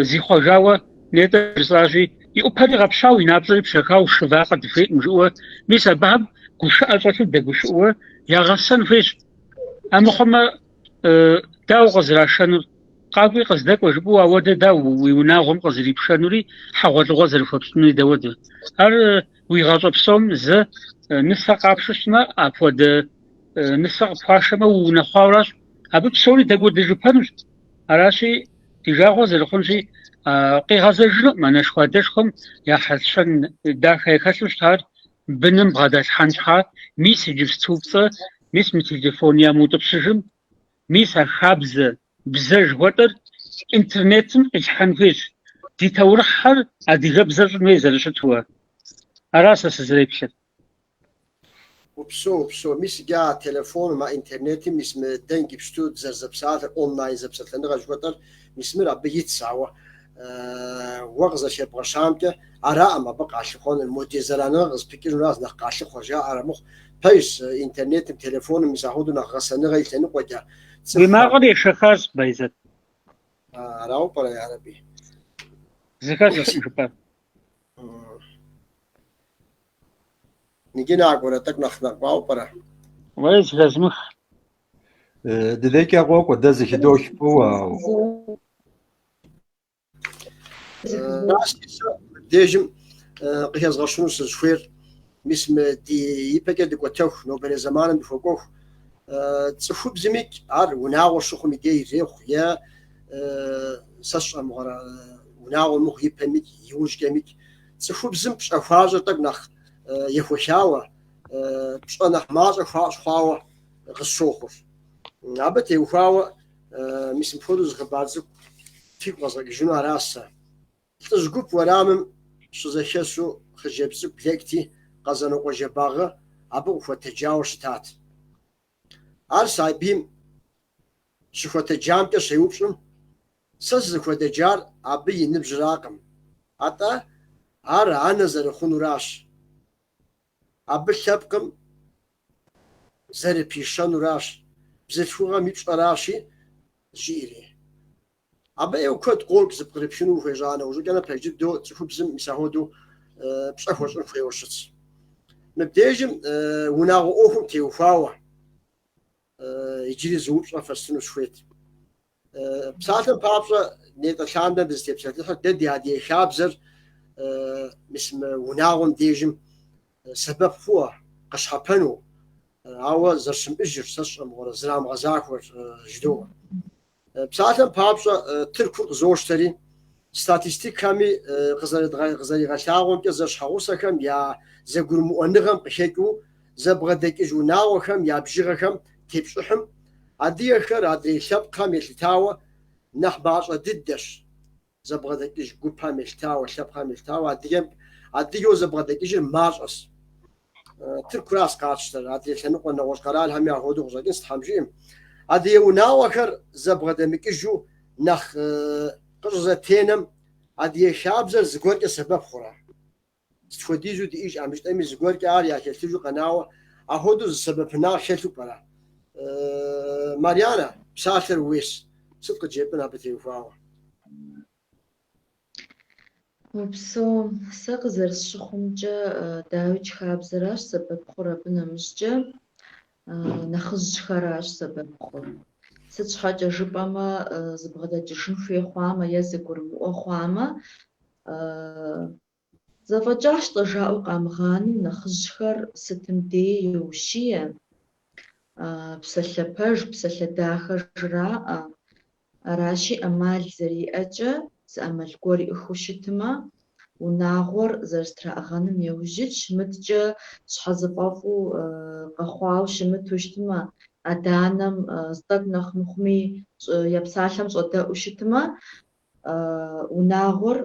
зихъуэжауэ нетӏэ жысӏащи, и ӏупэри гъэпщауэ, и напщӏэри пщэхауэ шы вакъэ дыхуейкъым жыӏэуэ, мис абыхэм гушыӏэ щӏэлъу дэгушыӏэуэ ягъэсэн хуейщ. Амыхъумэ, дауэ къызэрашэнур? Къакӏуи къыздэкӏуэ жыпӏэу, ауэдэ дауэ уи унагъуэм къызэрипшэнури, хьэгъуэлӏыгъуэ зэрыхуэпщӏынури дауэдэ? Ар уи гъащӏэ псом зэ нысэ къапшэу щытмэ, апхуэдэ нысэ къыпхуашэмэ, уунэхъуауэращ. Абы псори дэкӏуэдыжыпэнущ. Аращи, ди жагъуэ зэрыхъунщи, къигъэзэжынукъым анэшхуэ-адэшхуэм я хьэл-щэн дахэ яхэлъу щытар быным бгъэдалъхьэн щхьа, мис иджыпступцӏэ, мис мы телефон ямыутӏыпщыжым, мис а хабзэ, бзэ жыхуэтӏэр интернетым къилъхьэн хуейщ. Ди таурыхъхэр адыгэбзэ щӏын хуей зэрыщытуэ. Ара сэ сызэреплъыр. Упсэу, упсэу. Мис иджы а телефоным, а интернетым, мис мы дэ иджыпсту дызэрызэпсалъэр, онлайн зэпсэлъэныгъэ жыхуэтӏэр, мис мыр абы итщ, ауэ уэ къызэрыхэбгъэщамкӏэ, араӏым абы къалъыхъуэныр, модей зэраныгъэ къызыпыкӏынуращ нэхъ къалъыхъуэр, жаӏэр армыхъу. Пэжщ, интернетым, телефоным мис ахуэдэу нэхъ гъэсэныгъэ и лъэныкъуэкӏэ Уи цӏыхухэм. макъыр ешэхащ, Байзэт. Арауэ пӏэрэ, ярэби? Зэхэсхкъым жыпӏэр. Иджы накӏуэрэ, тӏэкӏу нэхъ нэкӏуауэ пӏэрэ? Уей, зэхэзмых. Ди дежкӏэ къокӏуэ, дэ зэхыдох фӏыуэ, ауэ. Аращи, сэ мыбдежым къыхэзгъэщыну сызыхуейр, мис мы ди ипэкӏэ дыкӏуэтэху, нобэрей зэманым дыхуэкӏуэху, цӏыхубзымикӏ ар унагъуэ щыхъум и дей ирехъу е сэ сщӏэ мыгъуэрэ унагъуэ мыхъу ипэмикӏ, иужькӏэмикӏ, цӏыхубзым пщӏэ хуащӏыр тӏэкӏу нэхъ ехуэхауэ, пщӏэ нэхъ мащӏэ хуащӏ хъуауэ къысщохъур. Абы теухуауэ мис мыпхуэдэу зы хъыбар цӏыкӏу фигу къэзгъэкӏыжыну аращ сэ. Лӏыжь гуп уэрамым щызэхэсу хъыджэбз цӏыкӏу блэкӏти, Къэзанокъуэ Жэбагъы абы къыхуэтэджауэ щытат. Ар сабийм щыхуэтэджамкӏэ щеупщӏым, Сэ сызыхуэтэджар абы и ныбжьракъым, атӏэ ар анэ зэрыхъунуращ, абы лъэпкъым зэрыпищэнуращ, бзылъхугъэм и пщӏэращи, жиӏэри. Абы ӏейуэ куэд къокӏ зыпкърыпхыну ухуежьа нэужьыкӏэрэ пэж дыдэу цӏыхубзым мис ахуэдэу пщӏэ хуэщӏын хуейуэ щытщ. Мыбдежым унагъуэ ӏуэхум теухуауэ иджыри зы упщӏэ фэстыну сыхуейт. Псалъэм папщӏэ, нетӏэ лъандэм дызытепсэлъыхьыр дэ ди адыгэ хабзэр мис мы унагъуэм дежым сэбэп хъууэ, къыщхьэпэну, ауэ зэрыщымыӏэжыр, сэ сщӏэ мыгъуэрэ, зэрамыгъэзахуэр жыдоӏэ. Псалъэм папщӏэ, Тыркур къызощтэри, Статистикэми къызэригъэлъагъуэмкӏэ, зэщхьэгъусэхэм я зэгурымыӏуэныгъэм къыхэкӏыу зэбгъэдэкӏыж унагъуэхэм я бжыгъэхэм тепщӏыхьым, адыгэхэр адрей лъэпкъхэм елъытауэ нэхъ мащӏэ дыдэщ. Зэбгъэдэкӏыж гупхэм елъытауэ, лъэпкъхэм елъытауэ, адыгэм адыгэу зэбгъэдэкӏыжыр мащӏэщ. Тыркуращ къатщтэр, адрей лъэныкъуэ нэгъуэщӏ къэралхэми апхуэдэу къыщӏэкӏынщ, Тхьэм жиӏэм. Адыгэ унагъуэхэр зэбгъэдэмыкӏыжу нэхъ къыщӏызэтенэм адыгэ хабзэр зыгуэркӏэ сэбэп хъурэ? Сыт хуэдизу диӏэжӏым жытӏэми, зыгуэркӏэ ар яхэлъыжу къэнауэ, апхуэдэу зы сэбэпынагъ хэлъу пӏэрэ? Марьянэ, псалъэр ууейщ. Сыт къыджепӏэн абы теухуауэ? Упсэу, сэ къызэрысщыхъумкӏэ, дауикӏ хабзэращ сэбэп хъур, абы нэмыщӏкӏэ нэхъыжьхэращ сэбэп хъур. Сыт щхьэкӏэ жыпӏэмэ, зыбгъэдэкӏыжын хуей хъуамэ е зэгурымыӏуэ хъуамэ, зэфӏэкӏащ-тӏэ жаӏэу къамыгъанэу нэхъыжьхэр сытым дей йоущие, псалъэ пэж, псалъэ дахэ жраӏэ. Аращи, ӏэмал зэриӏэкӏэ, зы ӏэмал гуэр иӏыхыу щытмэ, унагъуэр зэрызэтраӏыгъэным яужь итщ, мыдкӏэ щхьэзыфӏэфӏу къэхъуауэ щымыту щытмэ, адэ-анэм зы тӏэкӏу нэхъ мыхъуми я псалъэм щӏэдэӏуу щытмэ, унагъуэр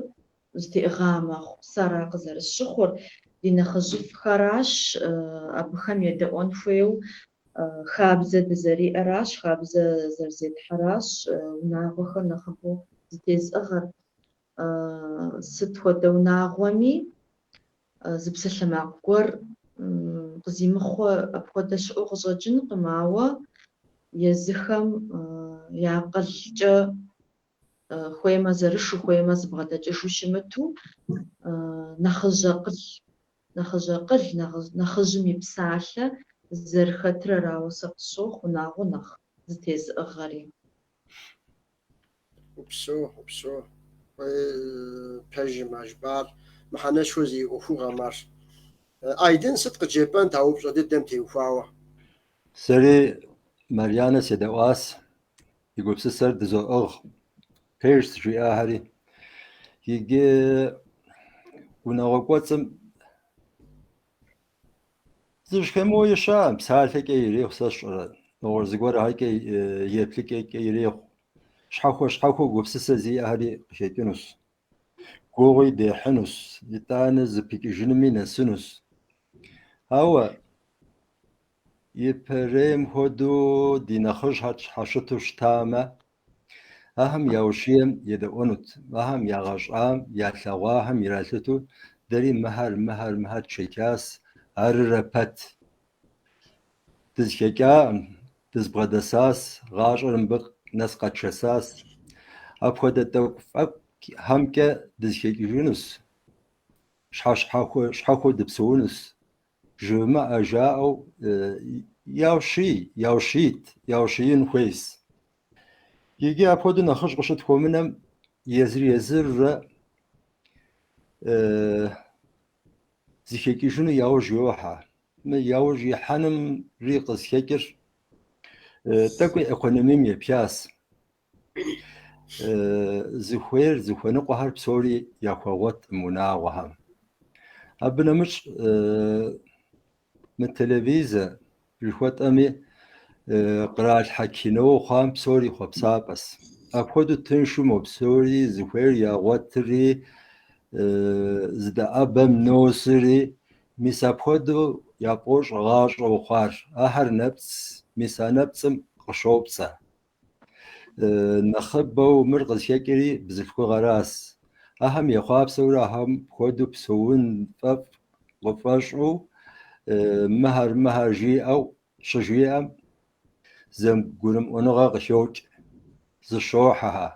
зэтеӏыгъа мэхъу. Сэ ара къызэрысщыхъур, ди нэхъыжьыфӏхэращ абыхэм едэӏуэн хуейуэ хабзэ дызэриӏэращ, хабзэ зэрызетхьэращ унагъуэхэр нэхъыбэу зэтезыӏыгъэр. Сыт хуэдэ унагъуэми зы псалъэмакъ гуэр къызимыхъуэ апхуэдэ щыӏэу къыщӏэкӏынкъым, ауэ езыхэм я акъылкӏэ хуеймэ зэрышу, хуеймэ зыбгъэдэкӏыжу щымыту, нэхъыжь акъыл, нэхъыжь акъыл, нэхъыжьым и псалъэ зэрыхэтыр арауэ сэ къысщохъу унагъуэ нэхъ зэтезыӏыгъэри. Упсэу, упсэу. Пэжым а жыпӏар мыхьэнэшхуэ зиӏэ ӏуэхугъэм ар. Айдын, сыт къыджепӏэнт а упщӏэ дыдэм теухуауэ? Сэри Марьянэ седэӏуащ, и гупсысэр дызоӏыгъ. Пэжщ жиӏахэри. Иджы унагъуэ кӏуэцӏым зыщӏыхэмыуэ щыӏэкъым, псалъэкӏэ ирехъу, сэ сщӏэрэ, нэгъуэщӏ зыгуэрхэкӏэ еплъыкӏэкӏэ ирехъу. Щхьэхуэ-щхьэхуэу гупсысэ зиӏэхэри къыхэкӏынущ. Гугъуи дехьынущ, итӏанэ зыпыкӏыжынми нэсынущ. Ауэ ипэрейм хуэдэу ди нэхъыжьхэр тщхьэщыту щытамэ, ахэм я ущием едэӏуэнут, ахэм ягъэщӏам, ялъэгъуахэм иралъыту, дэри мыхэр, мыхэр, мыхэр тшэчащ, арырэ пэт. Дызэхэкӏакъым, дызбгъэдэсащ, гъащӏэр мыбы нэс къэтшэсащ. Апхуэдэ тӏэкӏу-фэкӏухэмкӏэ дызэхэкӏыжынущ, щхьэ-щхьэхуэ, щхьэхуэу дыпсэунущ. Жывмыӏэ жаӏэу яущий, яущийт, яущиин хуейщ. Иджы апхуэдэу нэхъыжь къыщытхуэмынэм езыр-езыррэ зыхэкӏыжыну яужь йохьэ. Мы яужь ихьэнымри къызыхэкӏыр тӏэкӏуи экономием епхащ. Зыхуейр, зыхуэныкъуэхэр псори яхуэгъуэткъым унагъуэхэм. Абы нэмыщӏ мы телевизор жыхуэтӏэми къралъхьэ кино хъуам псори хъуэпсапӏэщ. Апхуэдэу тыншу мо псори зыхуейр ягъуэтри, зыдэӏэбэм носри, мис апхуэдэу яфӏощӏ гъащӏэу хъуар. Ахэр нэпцӏ, мис а нэпцӏым къыщопцӏэ. Нэхъыбэу мыр къызыхэкӏри бзылъхугъэращ. Ахэм ехъуапсэурэ ахэм хуэдэу псэун фӏэфӏ къыфӏэщӏу, мыхэр, мыхэр жиӏэу щыжиӏэм, зэгурымыӏуэныгъэ къыхокӏ, зыщохьэхэ.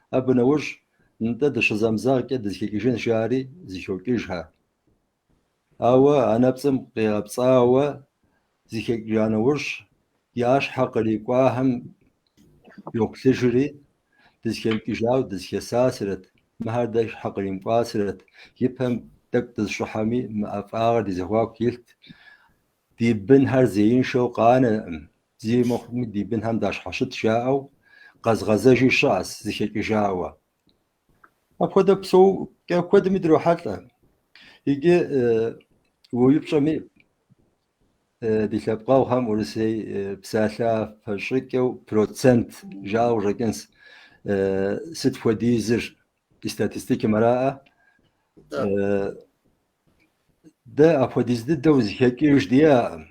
Абы нэужь, нтӏэ дыщызэмызэгъкӏэ дызэхэкӏыжынщ жари зыхокӏыжхэ. Ауэ а нэпцӏым къигъэпцӏауэ зыхэкӏыжа нэужь, я щхьэ кърикӏуахэм йоплъыжри, дызэхэмыкӏыжауэ дызэхэсасэрэт, мыхэр дэ щхьэ къримыкӏуасэрэт, ипэм тӏэкӏу дызыщыхьэми мы ӏэфӏагъэр ди зэхуаку илът, ди бынхэр зеиншэу къанэкъым, зи мыхъуми ди бынхэм дащхьэщыт жаӏэу къэзыгъэзэжи щыӏэщ зыхэкӏыжауэ. Апхуэдэ псэукӏэ куэдми дрохьэлӏэ. Иджы уи упщӏэми ди лъэпкъэгъухэм урысей псалъафэ щӏыкӏэу процент жаӏэу къыщӏэкӏынщ. Сыт хуэдизыр и статистикэм араӏэ. Дэ апхуэдиз дыдэу зыхэкӏыж диӏэкъым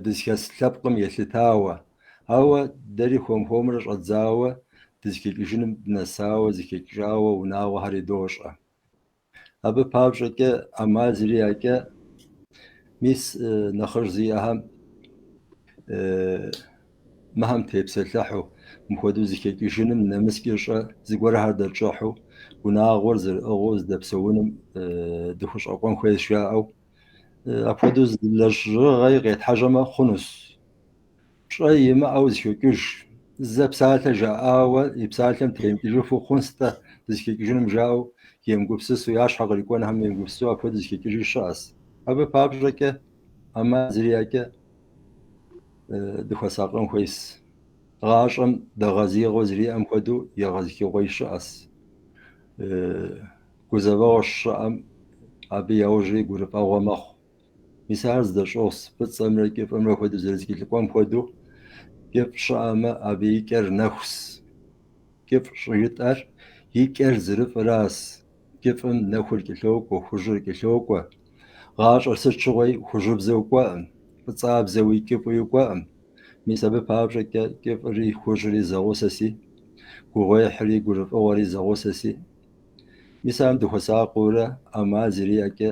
дызыхэс лъэпкъым елъытауэ. Ауэ дэри хуэм-хуэмурэ щӏэдзауэ дызыхэкӏыжыным дынэсауэ, зыхэкӏыжауэ унагъуэхэри дощӏэ. Абы папщӏэкӏэ ӏэмал зэриӏэкӏэ мис нэхъыжь зиӏэхэм мыхэм тепсэлъыхьу, мыпхуэдэу зыхэкӏыжыным нэмыскӏыщӏэ зыгуэрхэр дэтщӏыхьу, унагъуэр зэрыӏыгъыу зыдэпсэуным дыхущӏэкъуэн хуейщ жаӏэу, апхуэдэу зы лэжьыгъэи къетхьэжьэмэ хъунущ. Пщӏэ имыӏэу зыхокӏыж. Зэ псалъэ жаӏауэ и псалъэм темыкӏыжыфу хъунщ-тӏэ дызыхэкӏыжыным жаӏэу емыгупсысу, я щхьэ кърикӏуэнхэм емыгупсысу апхуэдэу зыхэкӏыжи щыӏэщ. Абы папщӏэкӏэ ӏэмал зэриӏэкӏэ дыхуэсакъын хуейщ. Гъащӏэм дэгъэзигъуэ зэриӏэм хуэдэу егъэзыхыгъуи щыӏэщ. Гузэвэгъуэ щыӏэм абы яужьри гурыфӏэгъуэ мэхъу. Мис ар здэщӏыгъущ, фӏыцӏэмрэ кӏыфӏымрэ хуэдэу зэрызэкӏэлъыкӏуэм хуэдэу, кӏыфӏ щыӏэмэ, абы и кӏэр нэхущ. Кӏыфӏ щӏыжытӏэр и кӏэр зэрыфӏыращ. Кӏыфӏым нэхур кӏэлъокӏуэ, хужьыр кӏэлъокӏуэ. Гъащӏэр сыт щыгъуи хужьыбзэу кӏуэӏым, фӏыцӏабзэуи кӏыфӏуи кӏуэӏым. Мис абы папщӏэкӏэ кӏыфӏри хужьри зэгъусэси, гугъуехьри гурыфӏыгъуэри зэгъусэси. Мис ахэм дыхуэсакъыурэ ӏэмал зэриӏэкӏэ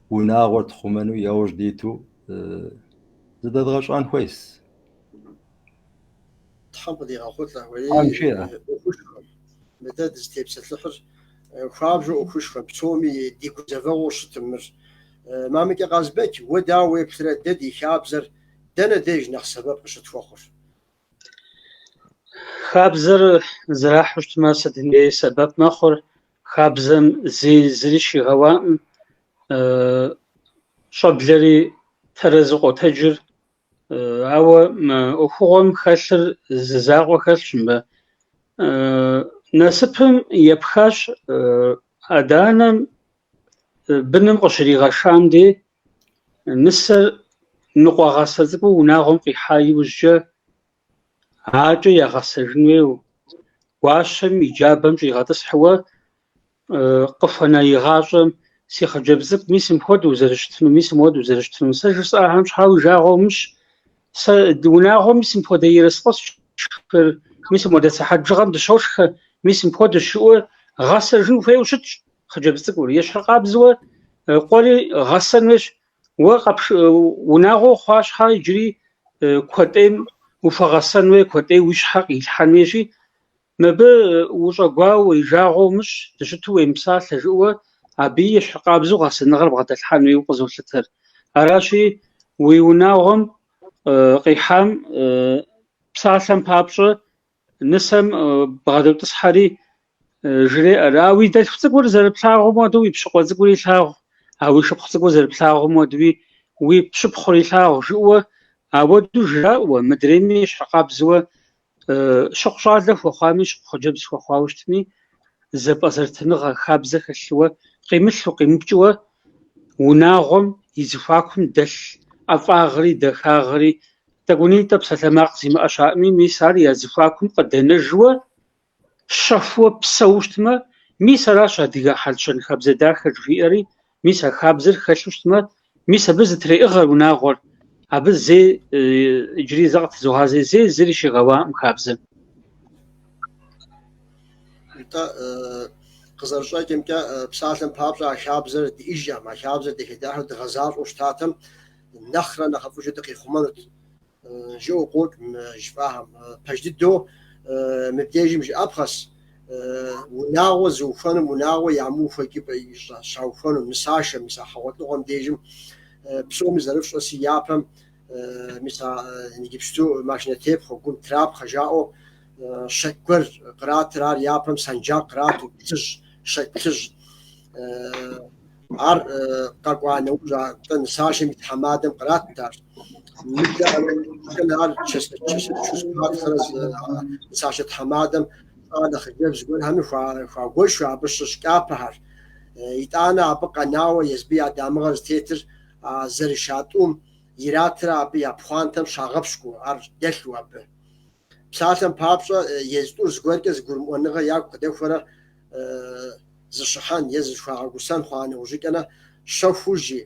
унагъуэр тхъумэну яужь диту зыдэдгъэщӏэн хуейщ. Тхьэм къыдигъэхъулӏэ, уэри Тхьэм жиӏэ. ӏуэхушхуэм. Мы дэ дызытепсэлъыхьыр хуабжьу ӏуэхушхуэм, псоми ди гузэвэгъуэу щытым мыр. Мамыкӏэ Къазбэч, уэ дауэ уеплърэ дэ ди хабзэр дэнэ деж нэхъ сэбэп къыщытхуэхъур? Хабзэр зэрахьу щытмэ, сытым дей сэбэп мэхъур. Хабзэм зэи зыри щигъэуаӏым. Щӏэблэри тэрэзу къотэджыр. Ауэ мы ӏуэхугъуэм хэлъыр зы закъуэ хэлъщ мыбы. Насыпым епхащ адэ-анэм быным къыщригъэшам дей нысэр ныкъуэгъасэ цӏыкӏуу унагъуэм къихьа иужькӏэ акӏэ ягъэсэжын хуейуэ, гуащэм и джабэм щӏигъэтӏысхьэуэ къыхуэна и гъащӏэм си хъыджэбз цӏыкӏу мис мыпхуэдэу узэрыщытыну, мис мыуэдэу узэрыщытыну. Сэ жысӏахэм щхьа уи жагъуэ умыщӏ. Сэ ди унагъуэм мис мыпхуэдэ ерыскъы сшхыр, мис мыуэдэ сыхьэт бжыгъэм дыщошхэ, мис мыпхуэдэу жиӏэу гъэсэжын хуейуэ щытщ хъыджэбз цӏыкӏур. Ещхьыркъабзэуэ къуэри гъэсэн хуейщ. Уэ къэпш унагъуэ хъуа щхьа иджыри куэтӏейм ухуэгъэсэн хуей, куэтӏей уи щхьэ къилъхьэн хуейщи, мыбы ущӏэгуауэ, уи жагъуэ умыщӏ, дыщыту уемыпсалъэ жыӏэуэ, абыи ещхьыркъабзэу гъэсэныгъэр бгъэдэлъхьэн хуейуэ къызолъытэр. Аращи, уи унагъуэм къихьам псалъэм папщӏэ нысэм бгъэдотӏысхьэри жреӏэр, а уи дэлъху цӏыкӏур зэрыплъагъум хуэдэу уи пщыкъуэ цӏыкӏури лъагъу, а уи шыпхъу цӏыкӏур зэрыплъагъум хуэдэуи уи пщыпхъури лъагъу жыӏэуэ, ауэдэу жраӏэуэ, мыдрейми ещхьыркъабзэуэ щыхъу щӏалэ хуэхъуами, щыхъу хъыджэбз хуэхъуауэ щытми, зэпӏэзэрытыныгъэ хабзэ хэлъыуэ, къимылъу, къимыпкӏыуэ унагъуэм и зэхуакум дэлъ ӏэфӏагъри, дахагъри, тӏэкӏунитӏэ псалъэмакъ зимыӏэ щаӏэми, мис ар я зэхуакум къыдэнэжуэ, щэхууэ псэу щытмэ, мис аращ адыгэ хьэл-щэн хабзэ дахэ жыхуиӏэри, мис а хабзэр хэлъу щытмэ, мис абы зэтреӏыгъэр унагъуэр, абы зэи иджыри зэ къытызогъазэ, зэи зыри щигъэуаӏым хабзэм. Нтӏэ, къызэрыщӏэкӏымкӏэ, псалъэм папщӏэ, а хабзэр диӏэжам, а хабзэр дахэ-дахэу дгъэзащӏэу щытатэм, нэхърэ нэхъыфӏыжу дыкъихъумэнут. Жыӏэу къокӏ мы жыфӏахэм. Пэж дыдэу мыбдежым жыӏэпхъэщ, унагъуэ зыухуэнум унагъуэ ямыухуэ икӏыпӏэ щаухуэну нысашэм, мис а хьэгъуэлӏыгъуэм дежым псоми зэрыфщӏэси япэм мис а иджыпсту машинэтепхъуэ, гум трапхъэ жаӏэу щэкӏ гуэр къратыр, ар япэм сэнджакъ кърату, плъыжь, щэкӏ плъыжь. Ар къэкӏуа нэужь, атӏэ нысашэм и тхьэмадэм къратт ар. Мыдэ ар чэсэчу зэпатхъэрэ нысашэ тхьэмадэм. Щӏалэ хъыджэбз гуэрхэми хуагуэшу абы щыщ кӏапэхэр. Итӏанэ абы къэнауэ езбы я дамыгъэр зытетыр а зэрыша тӏум иратрэ абы я пхъуантэм щагъэпщкӏуу, ар дэлъу абы. Псалъэм папщӏэ, езы тӏур зыгуэркӏэ зыгурымыӏуэныгъэ яку къыдэхуэрэ зыщыхьэн е зызыхуагъэгусэн хъуа нэужьыкӏэнэ щэхуу жи,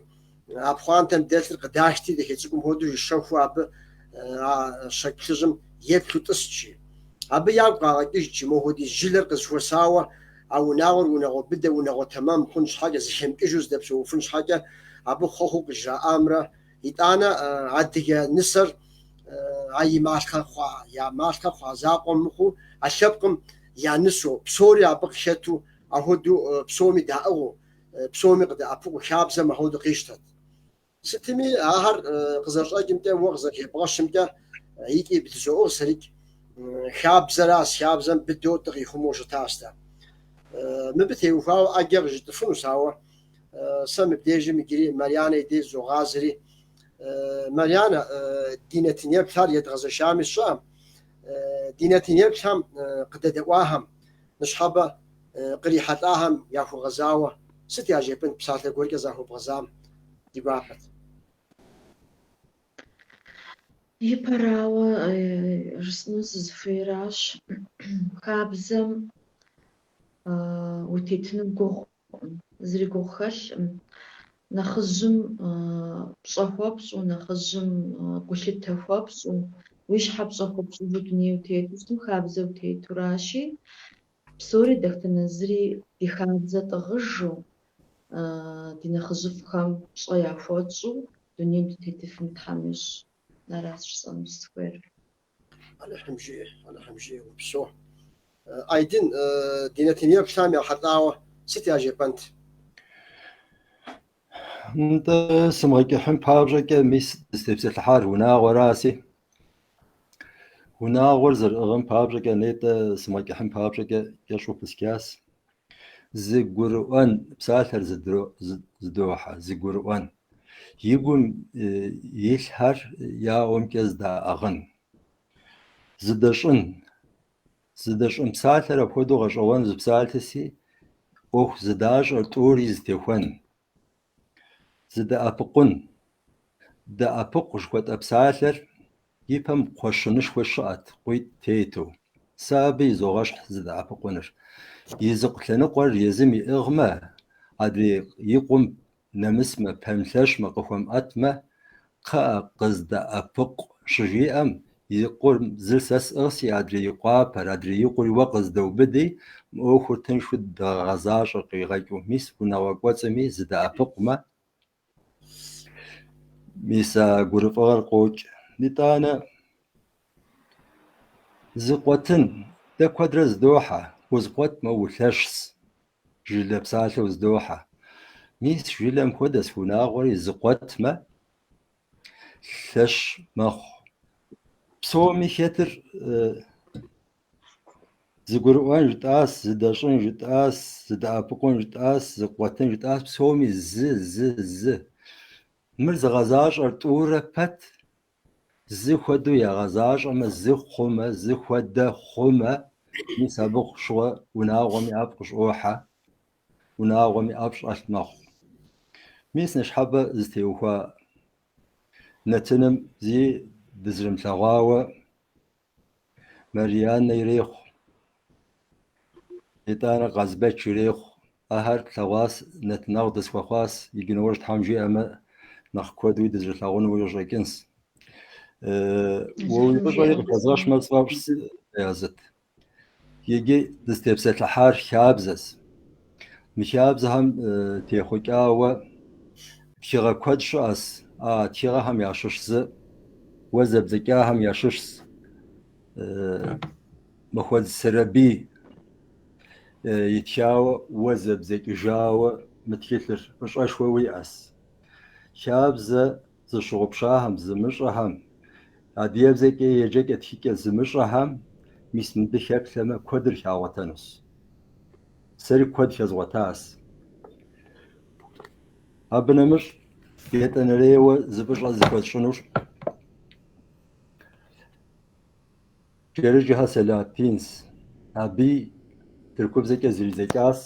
а пхъуантэм дэлъыр къыдахти, дахэ цӏыкӏум хуэдэу жи, щэхуу абы а щэкӏ плъыжьым еплъу тӏыст жи. Абы ягу къагъэкӏыжт жи, мохуэдиз жылэр къызэхуэсауэ а унагъуэр унагъуэ быдэ, унагъуэ тэмэм хъун щхьэкӏэ, зэхэмыкӏыжу зэдэпсэуфын щхьэкӏэ, абы хъуэхъуу къыжраӏамрэ Итӏанэ адыгэ нысэр а и малъхъэ хъуа, я малъхъэ хъуа закъуэм мыхъуу, а лъэпкъым я нысэу, псори абы къыхэту, ахуэдэу псоми даӏыгъыу, псоми къыдэӏэпыкъуу, хабзэм ахуэдэу къищтэт. Сытми, ахэр къызэрыщӏэкӏымкӏэ, уэ къызэрыхэбгъэщымкӏэ икӏи бдызоӏыгъ сэрикӏ, хабзэращ, хабзэм быдэу дыкъихъумэу щытащ дэ. Мыбы теухуауэ ӏэджэ къыжытӏыфынущ, ауэ Сэ мыбдежым иджыри Марьянэ и деж зогъазэри, Марьянэ, ди нэтынеплъхэр едгъэзэшами сщӏэӏым. Ди нэтынеплъхэм къыдэдэӏуахэм, ныщхьэбэ кърихьэлӏахэм яхуэгъэзауэ сыт яжепӏэнт, псалъэ гуэркӏэ захуэбгъэзам ди гуапэт. Ипэрауэ жысӏэну сызыхуейращ, хабзэм утетыну гугъу Зыри гугъу хэлъкъым. Нэхъыжьым пщӏэ хуэпщӏу, нэхъыжьым гулъытэ хуэпщӏу, уи щхьэ пщӏэ хуэпщӏыжу дуней утету щытым, хабзэ утетуращи, псори дэтхэнэ зыри ди хабзэ тӏыгъыжу, ди нэхъыжьыфӏхэм пщӏэ яхуэтщӏу дунейм дытетыфын Тхьэм ищӏ. Аращ жысӏэну сызыхуейр. Алыхьым жиӏэ, Алыхьым жиӏэ, упсэу. Айдын, ди нэтынеплъхэм яхьэлӏауэ сыт яжепӏэнт? Нтӏэ, сымыгъэкӏыхьын папщӏэкӏэ, мис дызытепсэлъыхьар унагъуэраси. Унагъуэр зэрыӏыгъын папщӏэкӏэ, нетӏэ сымыгъэкӏыхьын папщӏэкӏэ кӏэщӏу пысчас. Зыгурыӏуэн псалъэр зыдохьэ, зыгурыӏуэн. И гум илъхэр я ӏуэмкӏэ зыдаӏыгъын. Зыдэщӏын. Зыдэщӏын псалъэр апхуэдэу гъэщӏэгъуэн зы псалъэси, ӏуэху зыдащӏэр тӏури зытехуэн. Зыдэӏэпыкъун. Дэӏэпыкъу жыхуэтӏэ псалъэр и пэм кхъуэщынышхуэ щыӏэт, къуитӏ тету. Сэ абы изогъэщхь зыдэӏэпыкъуныр. И зы лъэныкъуэр езым иӏыгъмэ, адрей и къум нэмысмэ, пэмылъэщмэ, къыхуэмыӏэтмэ, кхъыӏэ къыздэӏэпыкъу щыжиӏэм, и къур зыр сэ сӏыгъси, адрей и къуапэр, адрей и къури уэ къыздэубыди, мы ӏуэхур тыншу дгъэзащӏэ къигъэкӏыу. Мис унагъуэ кӏуэцӏми зыдэӏэпыкъумэ, мис а гурыфӏыгъэр къокӏ. Итӏанэ зыкъуэтын, дэ куэдрэ зыдохьэ, узыкъуэтмэ улъэщщ, жылэ псалъэу зыдохьэ. Мис жылэм хуэдэщ унагъуэри зыкъуэтмэ, лъэщ мэхъу. Псоми хэтыр зыгурыӏуэн жытӏащ, зыдэщӏын жытӏащ, зыдэӏэпыкъун жытӏащ, зыкъуэтын жытӏащ, псоми зы, зы, зы. Мыр зыгъэзащӏэр тӏурэ пэт, зы хуэдэу ягъэзащӏэмэ, зы хъумэ, зы хуэдэ хъумэ, мис абы щыгъуэ унагъуэми ӏэфӏ къыщӏохьэ, унагъуэми ӏэфӏ щӏэлъ мэхъу. Мис ныщхьэбэ зытеухуа нэтыным зи дызэрымылъэгъуауэ Марианнэ ирехъу, итӏанэ Къазбэч ирехъу. Ахэр тлъэгъуащ, нэтынэгъу дызэхуэхъуащ, иджы нэгъуэщӏ Тхьэм жиӏэмэ, нэхъ куэдуи дызэрылъагъуну къыщӏэкӏынщ. Уэ уи фӏыщӏэри къыхэзгъэщмэ сфӏэфӏщ, Бэязыт. Иджы дызытепсэлъыхьар хабзэщ. Мы хабзэхэм техъукӏауэ тхыгъэ куэд щыӏэщ. А тхыгъэхэм ящыщ зы уэ зэбдзэкӏахэм ящыщщ Махуэдз Сэрэбий итхауэ, уэ зэбдзэкӏыжауэ мы тхылъыр фӏыщӏэшхуэ уиӏэщ. Хабзэ зыщыгъупщахэм, зымыщӏэхэм, адыгэбзэкӏэ еджэкӏэ тхыкӏэ зымыщӏэхэм мис мыбы хэплъэмэ, куэдыр хагъуэтэнущ. Сэри куэд хэзгъуэтащ. Абы нэмыщӏ етӏанэрейуэ зы фӏыщӏэ зыхуэсщӏынур Джэрыджэхэ Сэлатинщ. Абыи тыркубзэкӏэ зэридзэкӏащ,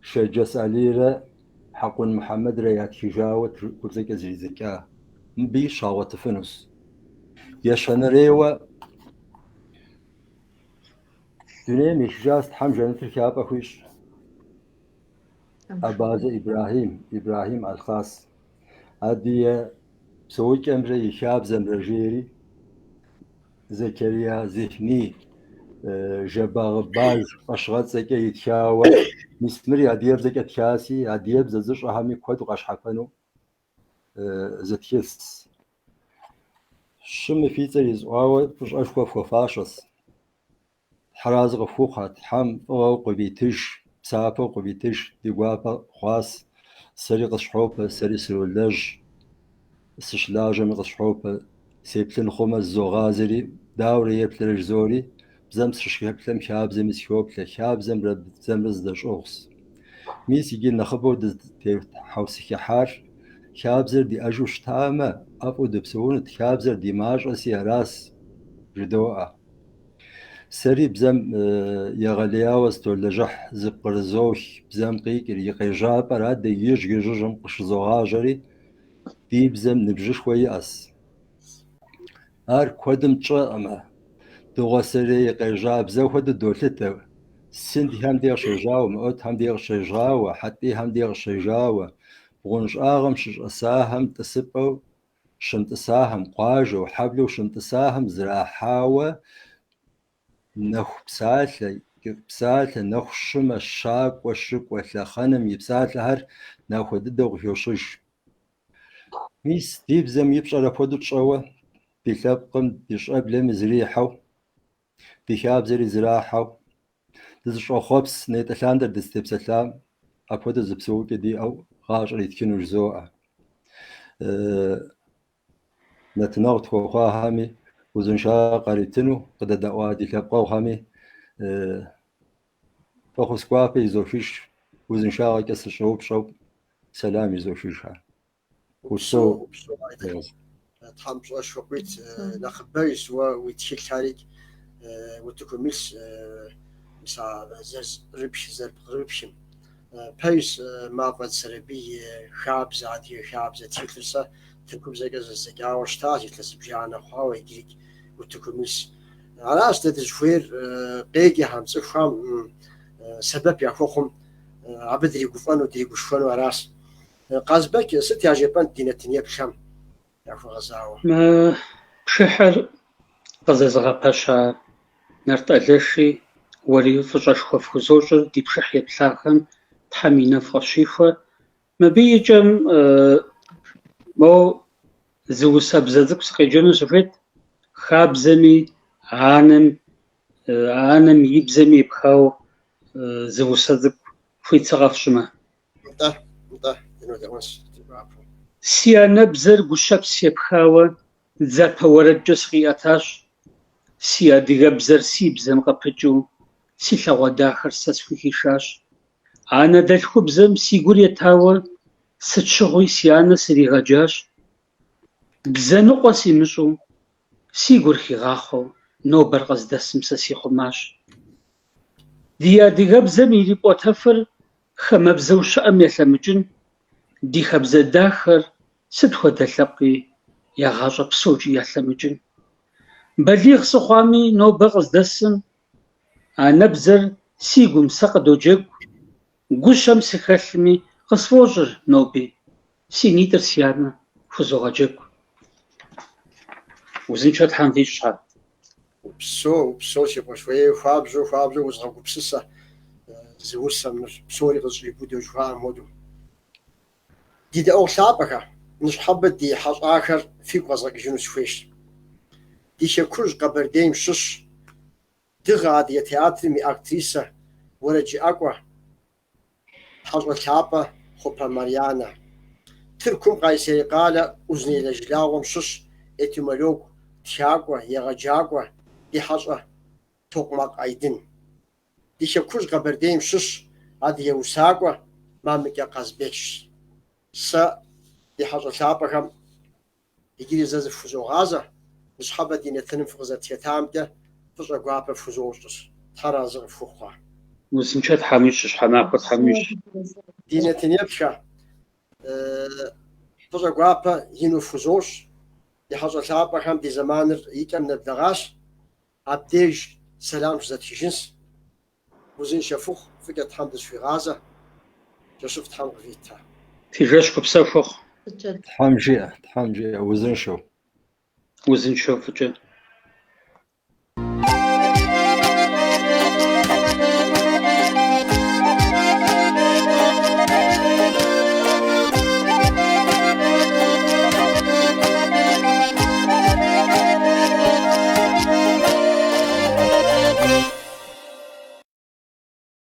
Шэрджэс Алийрэ Хьэкъун Мухьэмэдрэ ятхыжауэ тыркубзэкӏэ зэридзэкӏа. Мыбыи щагъуэтыфынущ. Ещанэрейуэ дунейм ехыжащ Тхьэм жэнэтыр хапӏэ хуищӏ. Абазэ Ибрахьим, Ибрахьим Алхъас. Адыгэ псэукӏэмрэ и хабзэмрэ жери Зэкэрия Зихьни Жэбагъы Баж фӏэщыгъэцӏэкӏэ итхауэ, мис мыри адыгэбзэкӏэ тхаси, адыгэбзэ зыщӏэхэми куэду къащхьэпэну зы тхылъщ. Щыми фи цӏэр изӏуауэ фӏыщӏэшхуэ фхуэфащэщ. Тхьэразэ къыфхухъу, Тхьэм фӏыгъэу къывитыж, псапэу къывитыж, ди гуапэ хъуащ. Сэри къысщхьопэ, сэри сролэжь, сыщылажьэми къысщхьопэ, сеплъын хъумэ зызогъазэри, дауэрэ еплърэ жызори, бзэм сыщыхэплъэм хабзэми сыхоплъэ, хабзэмрэ бзэмрэ зэдэщӏыгъущ. Мис иджы нэхъыбэу дызытетхьэусыхыхьар хабзэр диӏэжу щытамэ, ӏэфӏу дыпсэунут, хабзэр ди мащӏэси аращ, жыдоӏэ. Сэри бзэм егъэлеяуэ сытолэжьыхь, зыпкърызох, бзэм къикӏыр, и къежьапӏэр адэ ижь-ижьыжьым къыщызогъажьэри, ди бзэм ныбжьышхуэ иӏэщ. Ар куэдым тщӏэкъымэ, дыгъуасэрей къежьа бзэ хуэдэу долъытэ. Синдхэм деж къыщежьауэ, меотхэм деж къыщежьауэ, хьэтӏийхэм деж къыщежьауэ, бгъуэнщӏагъым щыщӏэсахэм тӏысыпӏэу щымытӏысахэм, къуажэу, хьэблэу щымытӏысахэм зэрахьауэ нэху псалъэ, кӏыфӏ псалъэ, нэху щымэ, щакӏуэ щыкӏуэ лъэхъэнэм и псалъэхэр нахуэ дыдэу къыхощыж. Мис ди бзэм и пщӏэр апхуэдэу тщӏэуэ, ди лъэпкъым, ди щӏэблэми зэрихьэу, ди хабзэри зэрахьэу, дызыщӏэхъуэпс нетӏэ лъандэрэ дызытепсэлъам апхуэдэ зы псэукӏэ диӏэу гъащӏэр итхыну жызоӏэ. Нэтынэгъу тхуэхъуахэми узыншагъэ къаритыну, къыдэдэӏуа ди лъэпкъэгъухэми фӏэхъус гуапэ изохыж, узыншагъэкӏэ сыщӏэупщӏэу сэлам изохыжхэ. Упсэу, упсэу, Айдын. Тхьэм пщӏэшхуэ къуит, нэхъыбэжщ уэ уи тхылъхэрикӏ утыкум илъщ, мис а зэрыпх, зэрыпкърыпхым. Пэжщ, Мафӏэдз Сэрэбий и хабзэ, адыгэ хабзэ тхылъыр сэ тыркубзэкӏэ зэздзэкӏауэ щытащ, илъэс зыбжанэ хъуауэ иджырикӏ утыкум илъщ. Аращ дэ дызыхуейр, къеджэхэм, цӏыхухэм сэбэп яхуэхъум, абы дригуфӏэну, дригушхуэну аращ. Къазбэч, сыт яжепӏэнт ди нэтын еплъхэм яхуэгъэзауэ? Мы пшыхьыр къызэзыгъэпэща Нарт Алэши уэри фӏыщӏэшхуэ фхузощӏыр ди пшыхь еплъахэм Тхьэм и нэфӏ къыфщихуэ. Мыбы и кӏэм мо зы усэбзэ цӏыкӏу сыкъеджэну сыхуейт, хабзэми анэм, анэм и бзэми епхауэ зы усэ цӏыкӏу хуит сыкъэфщӏмэ. Нтӏэ, нтӏэ, дынодэӏуэнщ ди гуапэу. Си анэбзэр гущэпс епхауэ дзапэ уэрэдкӏэ сыкъиӏэтащ. Си адыгэбзэр си бзэм къыпыкӏыу си лъагъуэ дахэр сэ схухишащ. Анэдэлъхубзэм си гур етауэ сыт щыгъуи си анэ сригъэджащ. Бзэ ныкъуэ симыщӏу, си гур хигъахъуэу нобэр къыздэсым сэ сихъумащ. Ди адыгэбзэм ирипӏуэтэфыр хамэбзэу щыӏэм ялъэмыкӏын, ди хабзэ дахэр сыт хуэдэ лъэпкъи я гъащӏэ псокӏи ялъэмыкӏын. Балигъ сыхъуами, нобэ къыздэсым анэбзэр си гум сэ къыдоджэгу, гущэм сыхэлъми, къысфӏощӏыр ноби, си нитӏыр си анэ хузогъэджэгу. Узыншэ Тхьэм фищӏ щхьэ. Упсэу, упсэу, си къуэш, уей, хуабжьу, хуабжьу узыгъэгупсысэ зы усэ мыр, псори къызэщӏиубыдэу жыхуаӏэм хуэдэу. Ди дэӏуэгъу лъапӏэхэ, ныщхьэбэ ди хьэщӏахэр фигу къэзгъэкӏыжыну сыхуейщ. Ди хэкужь Къэбэрдейм щыщ, Дыгъэ адыгэ театрым и актрисэ, уэрэджыӏакӏуэ, хьэщӏэ лъапӏэ Хъупэ Марьянэ. Тыркум Къайсери къалэ Узунейлэ жылагъуэм щыщ этимолог, тхакӏуэ, егъэджакӏуэ ди хьэщӏэ Токъмакъ Айдын. Ди хэкужь Къэбэрдейм щыщ адыгэ усакӏуэ Мамыкӏэ Къазбечщ. Сэ ди хьэщӏэ лъапӏэхэм иджыри зэ зыфхузогъазэ, ныщхьэбэ ди нэтыным фыкъызэрытхэтамкӏэ фӏыщӏэ гуапэ фхузощӏыр. Тхьэр арэзы къыфхухъухэ. Узыншэ Тхьэм уищӏ, жьыщхьэ махуэ Тхьэм уищӏ. Ди нэтынеплъхэ, фӏыщӏэ гуапэ ину фхузощӏ. Ди хьэщӏэ лъапӏэхэм ди зэманыр и кӏэм нэблэгъащ. Абдеж сэлам щызэтхыжынщ. Узыншэ фыхъу, фӏыкӏэ Тхьэм дыщыхуигъазэ. Жэщыфӏ Тхьэм къывитхэ. Фи жэщ гупсэху ухъу. Тхьэм жиӏэ, Тхьэм жиӏэ, узыншэу. Узыншэу фӏыкӏэ.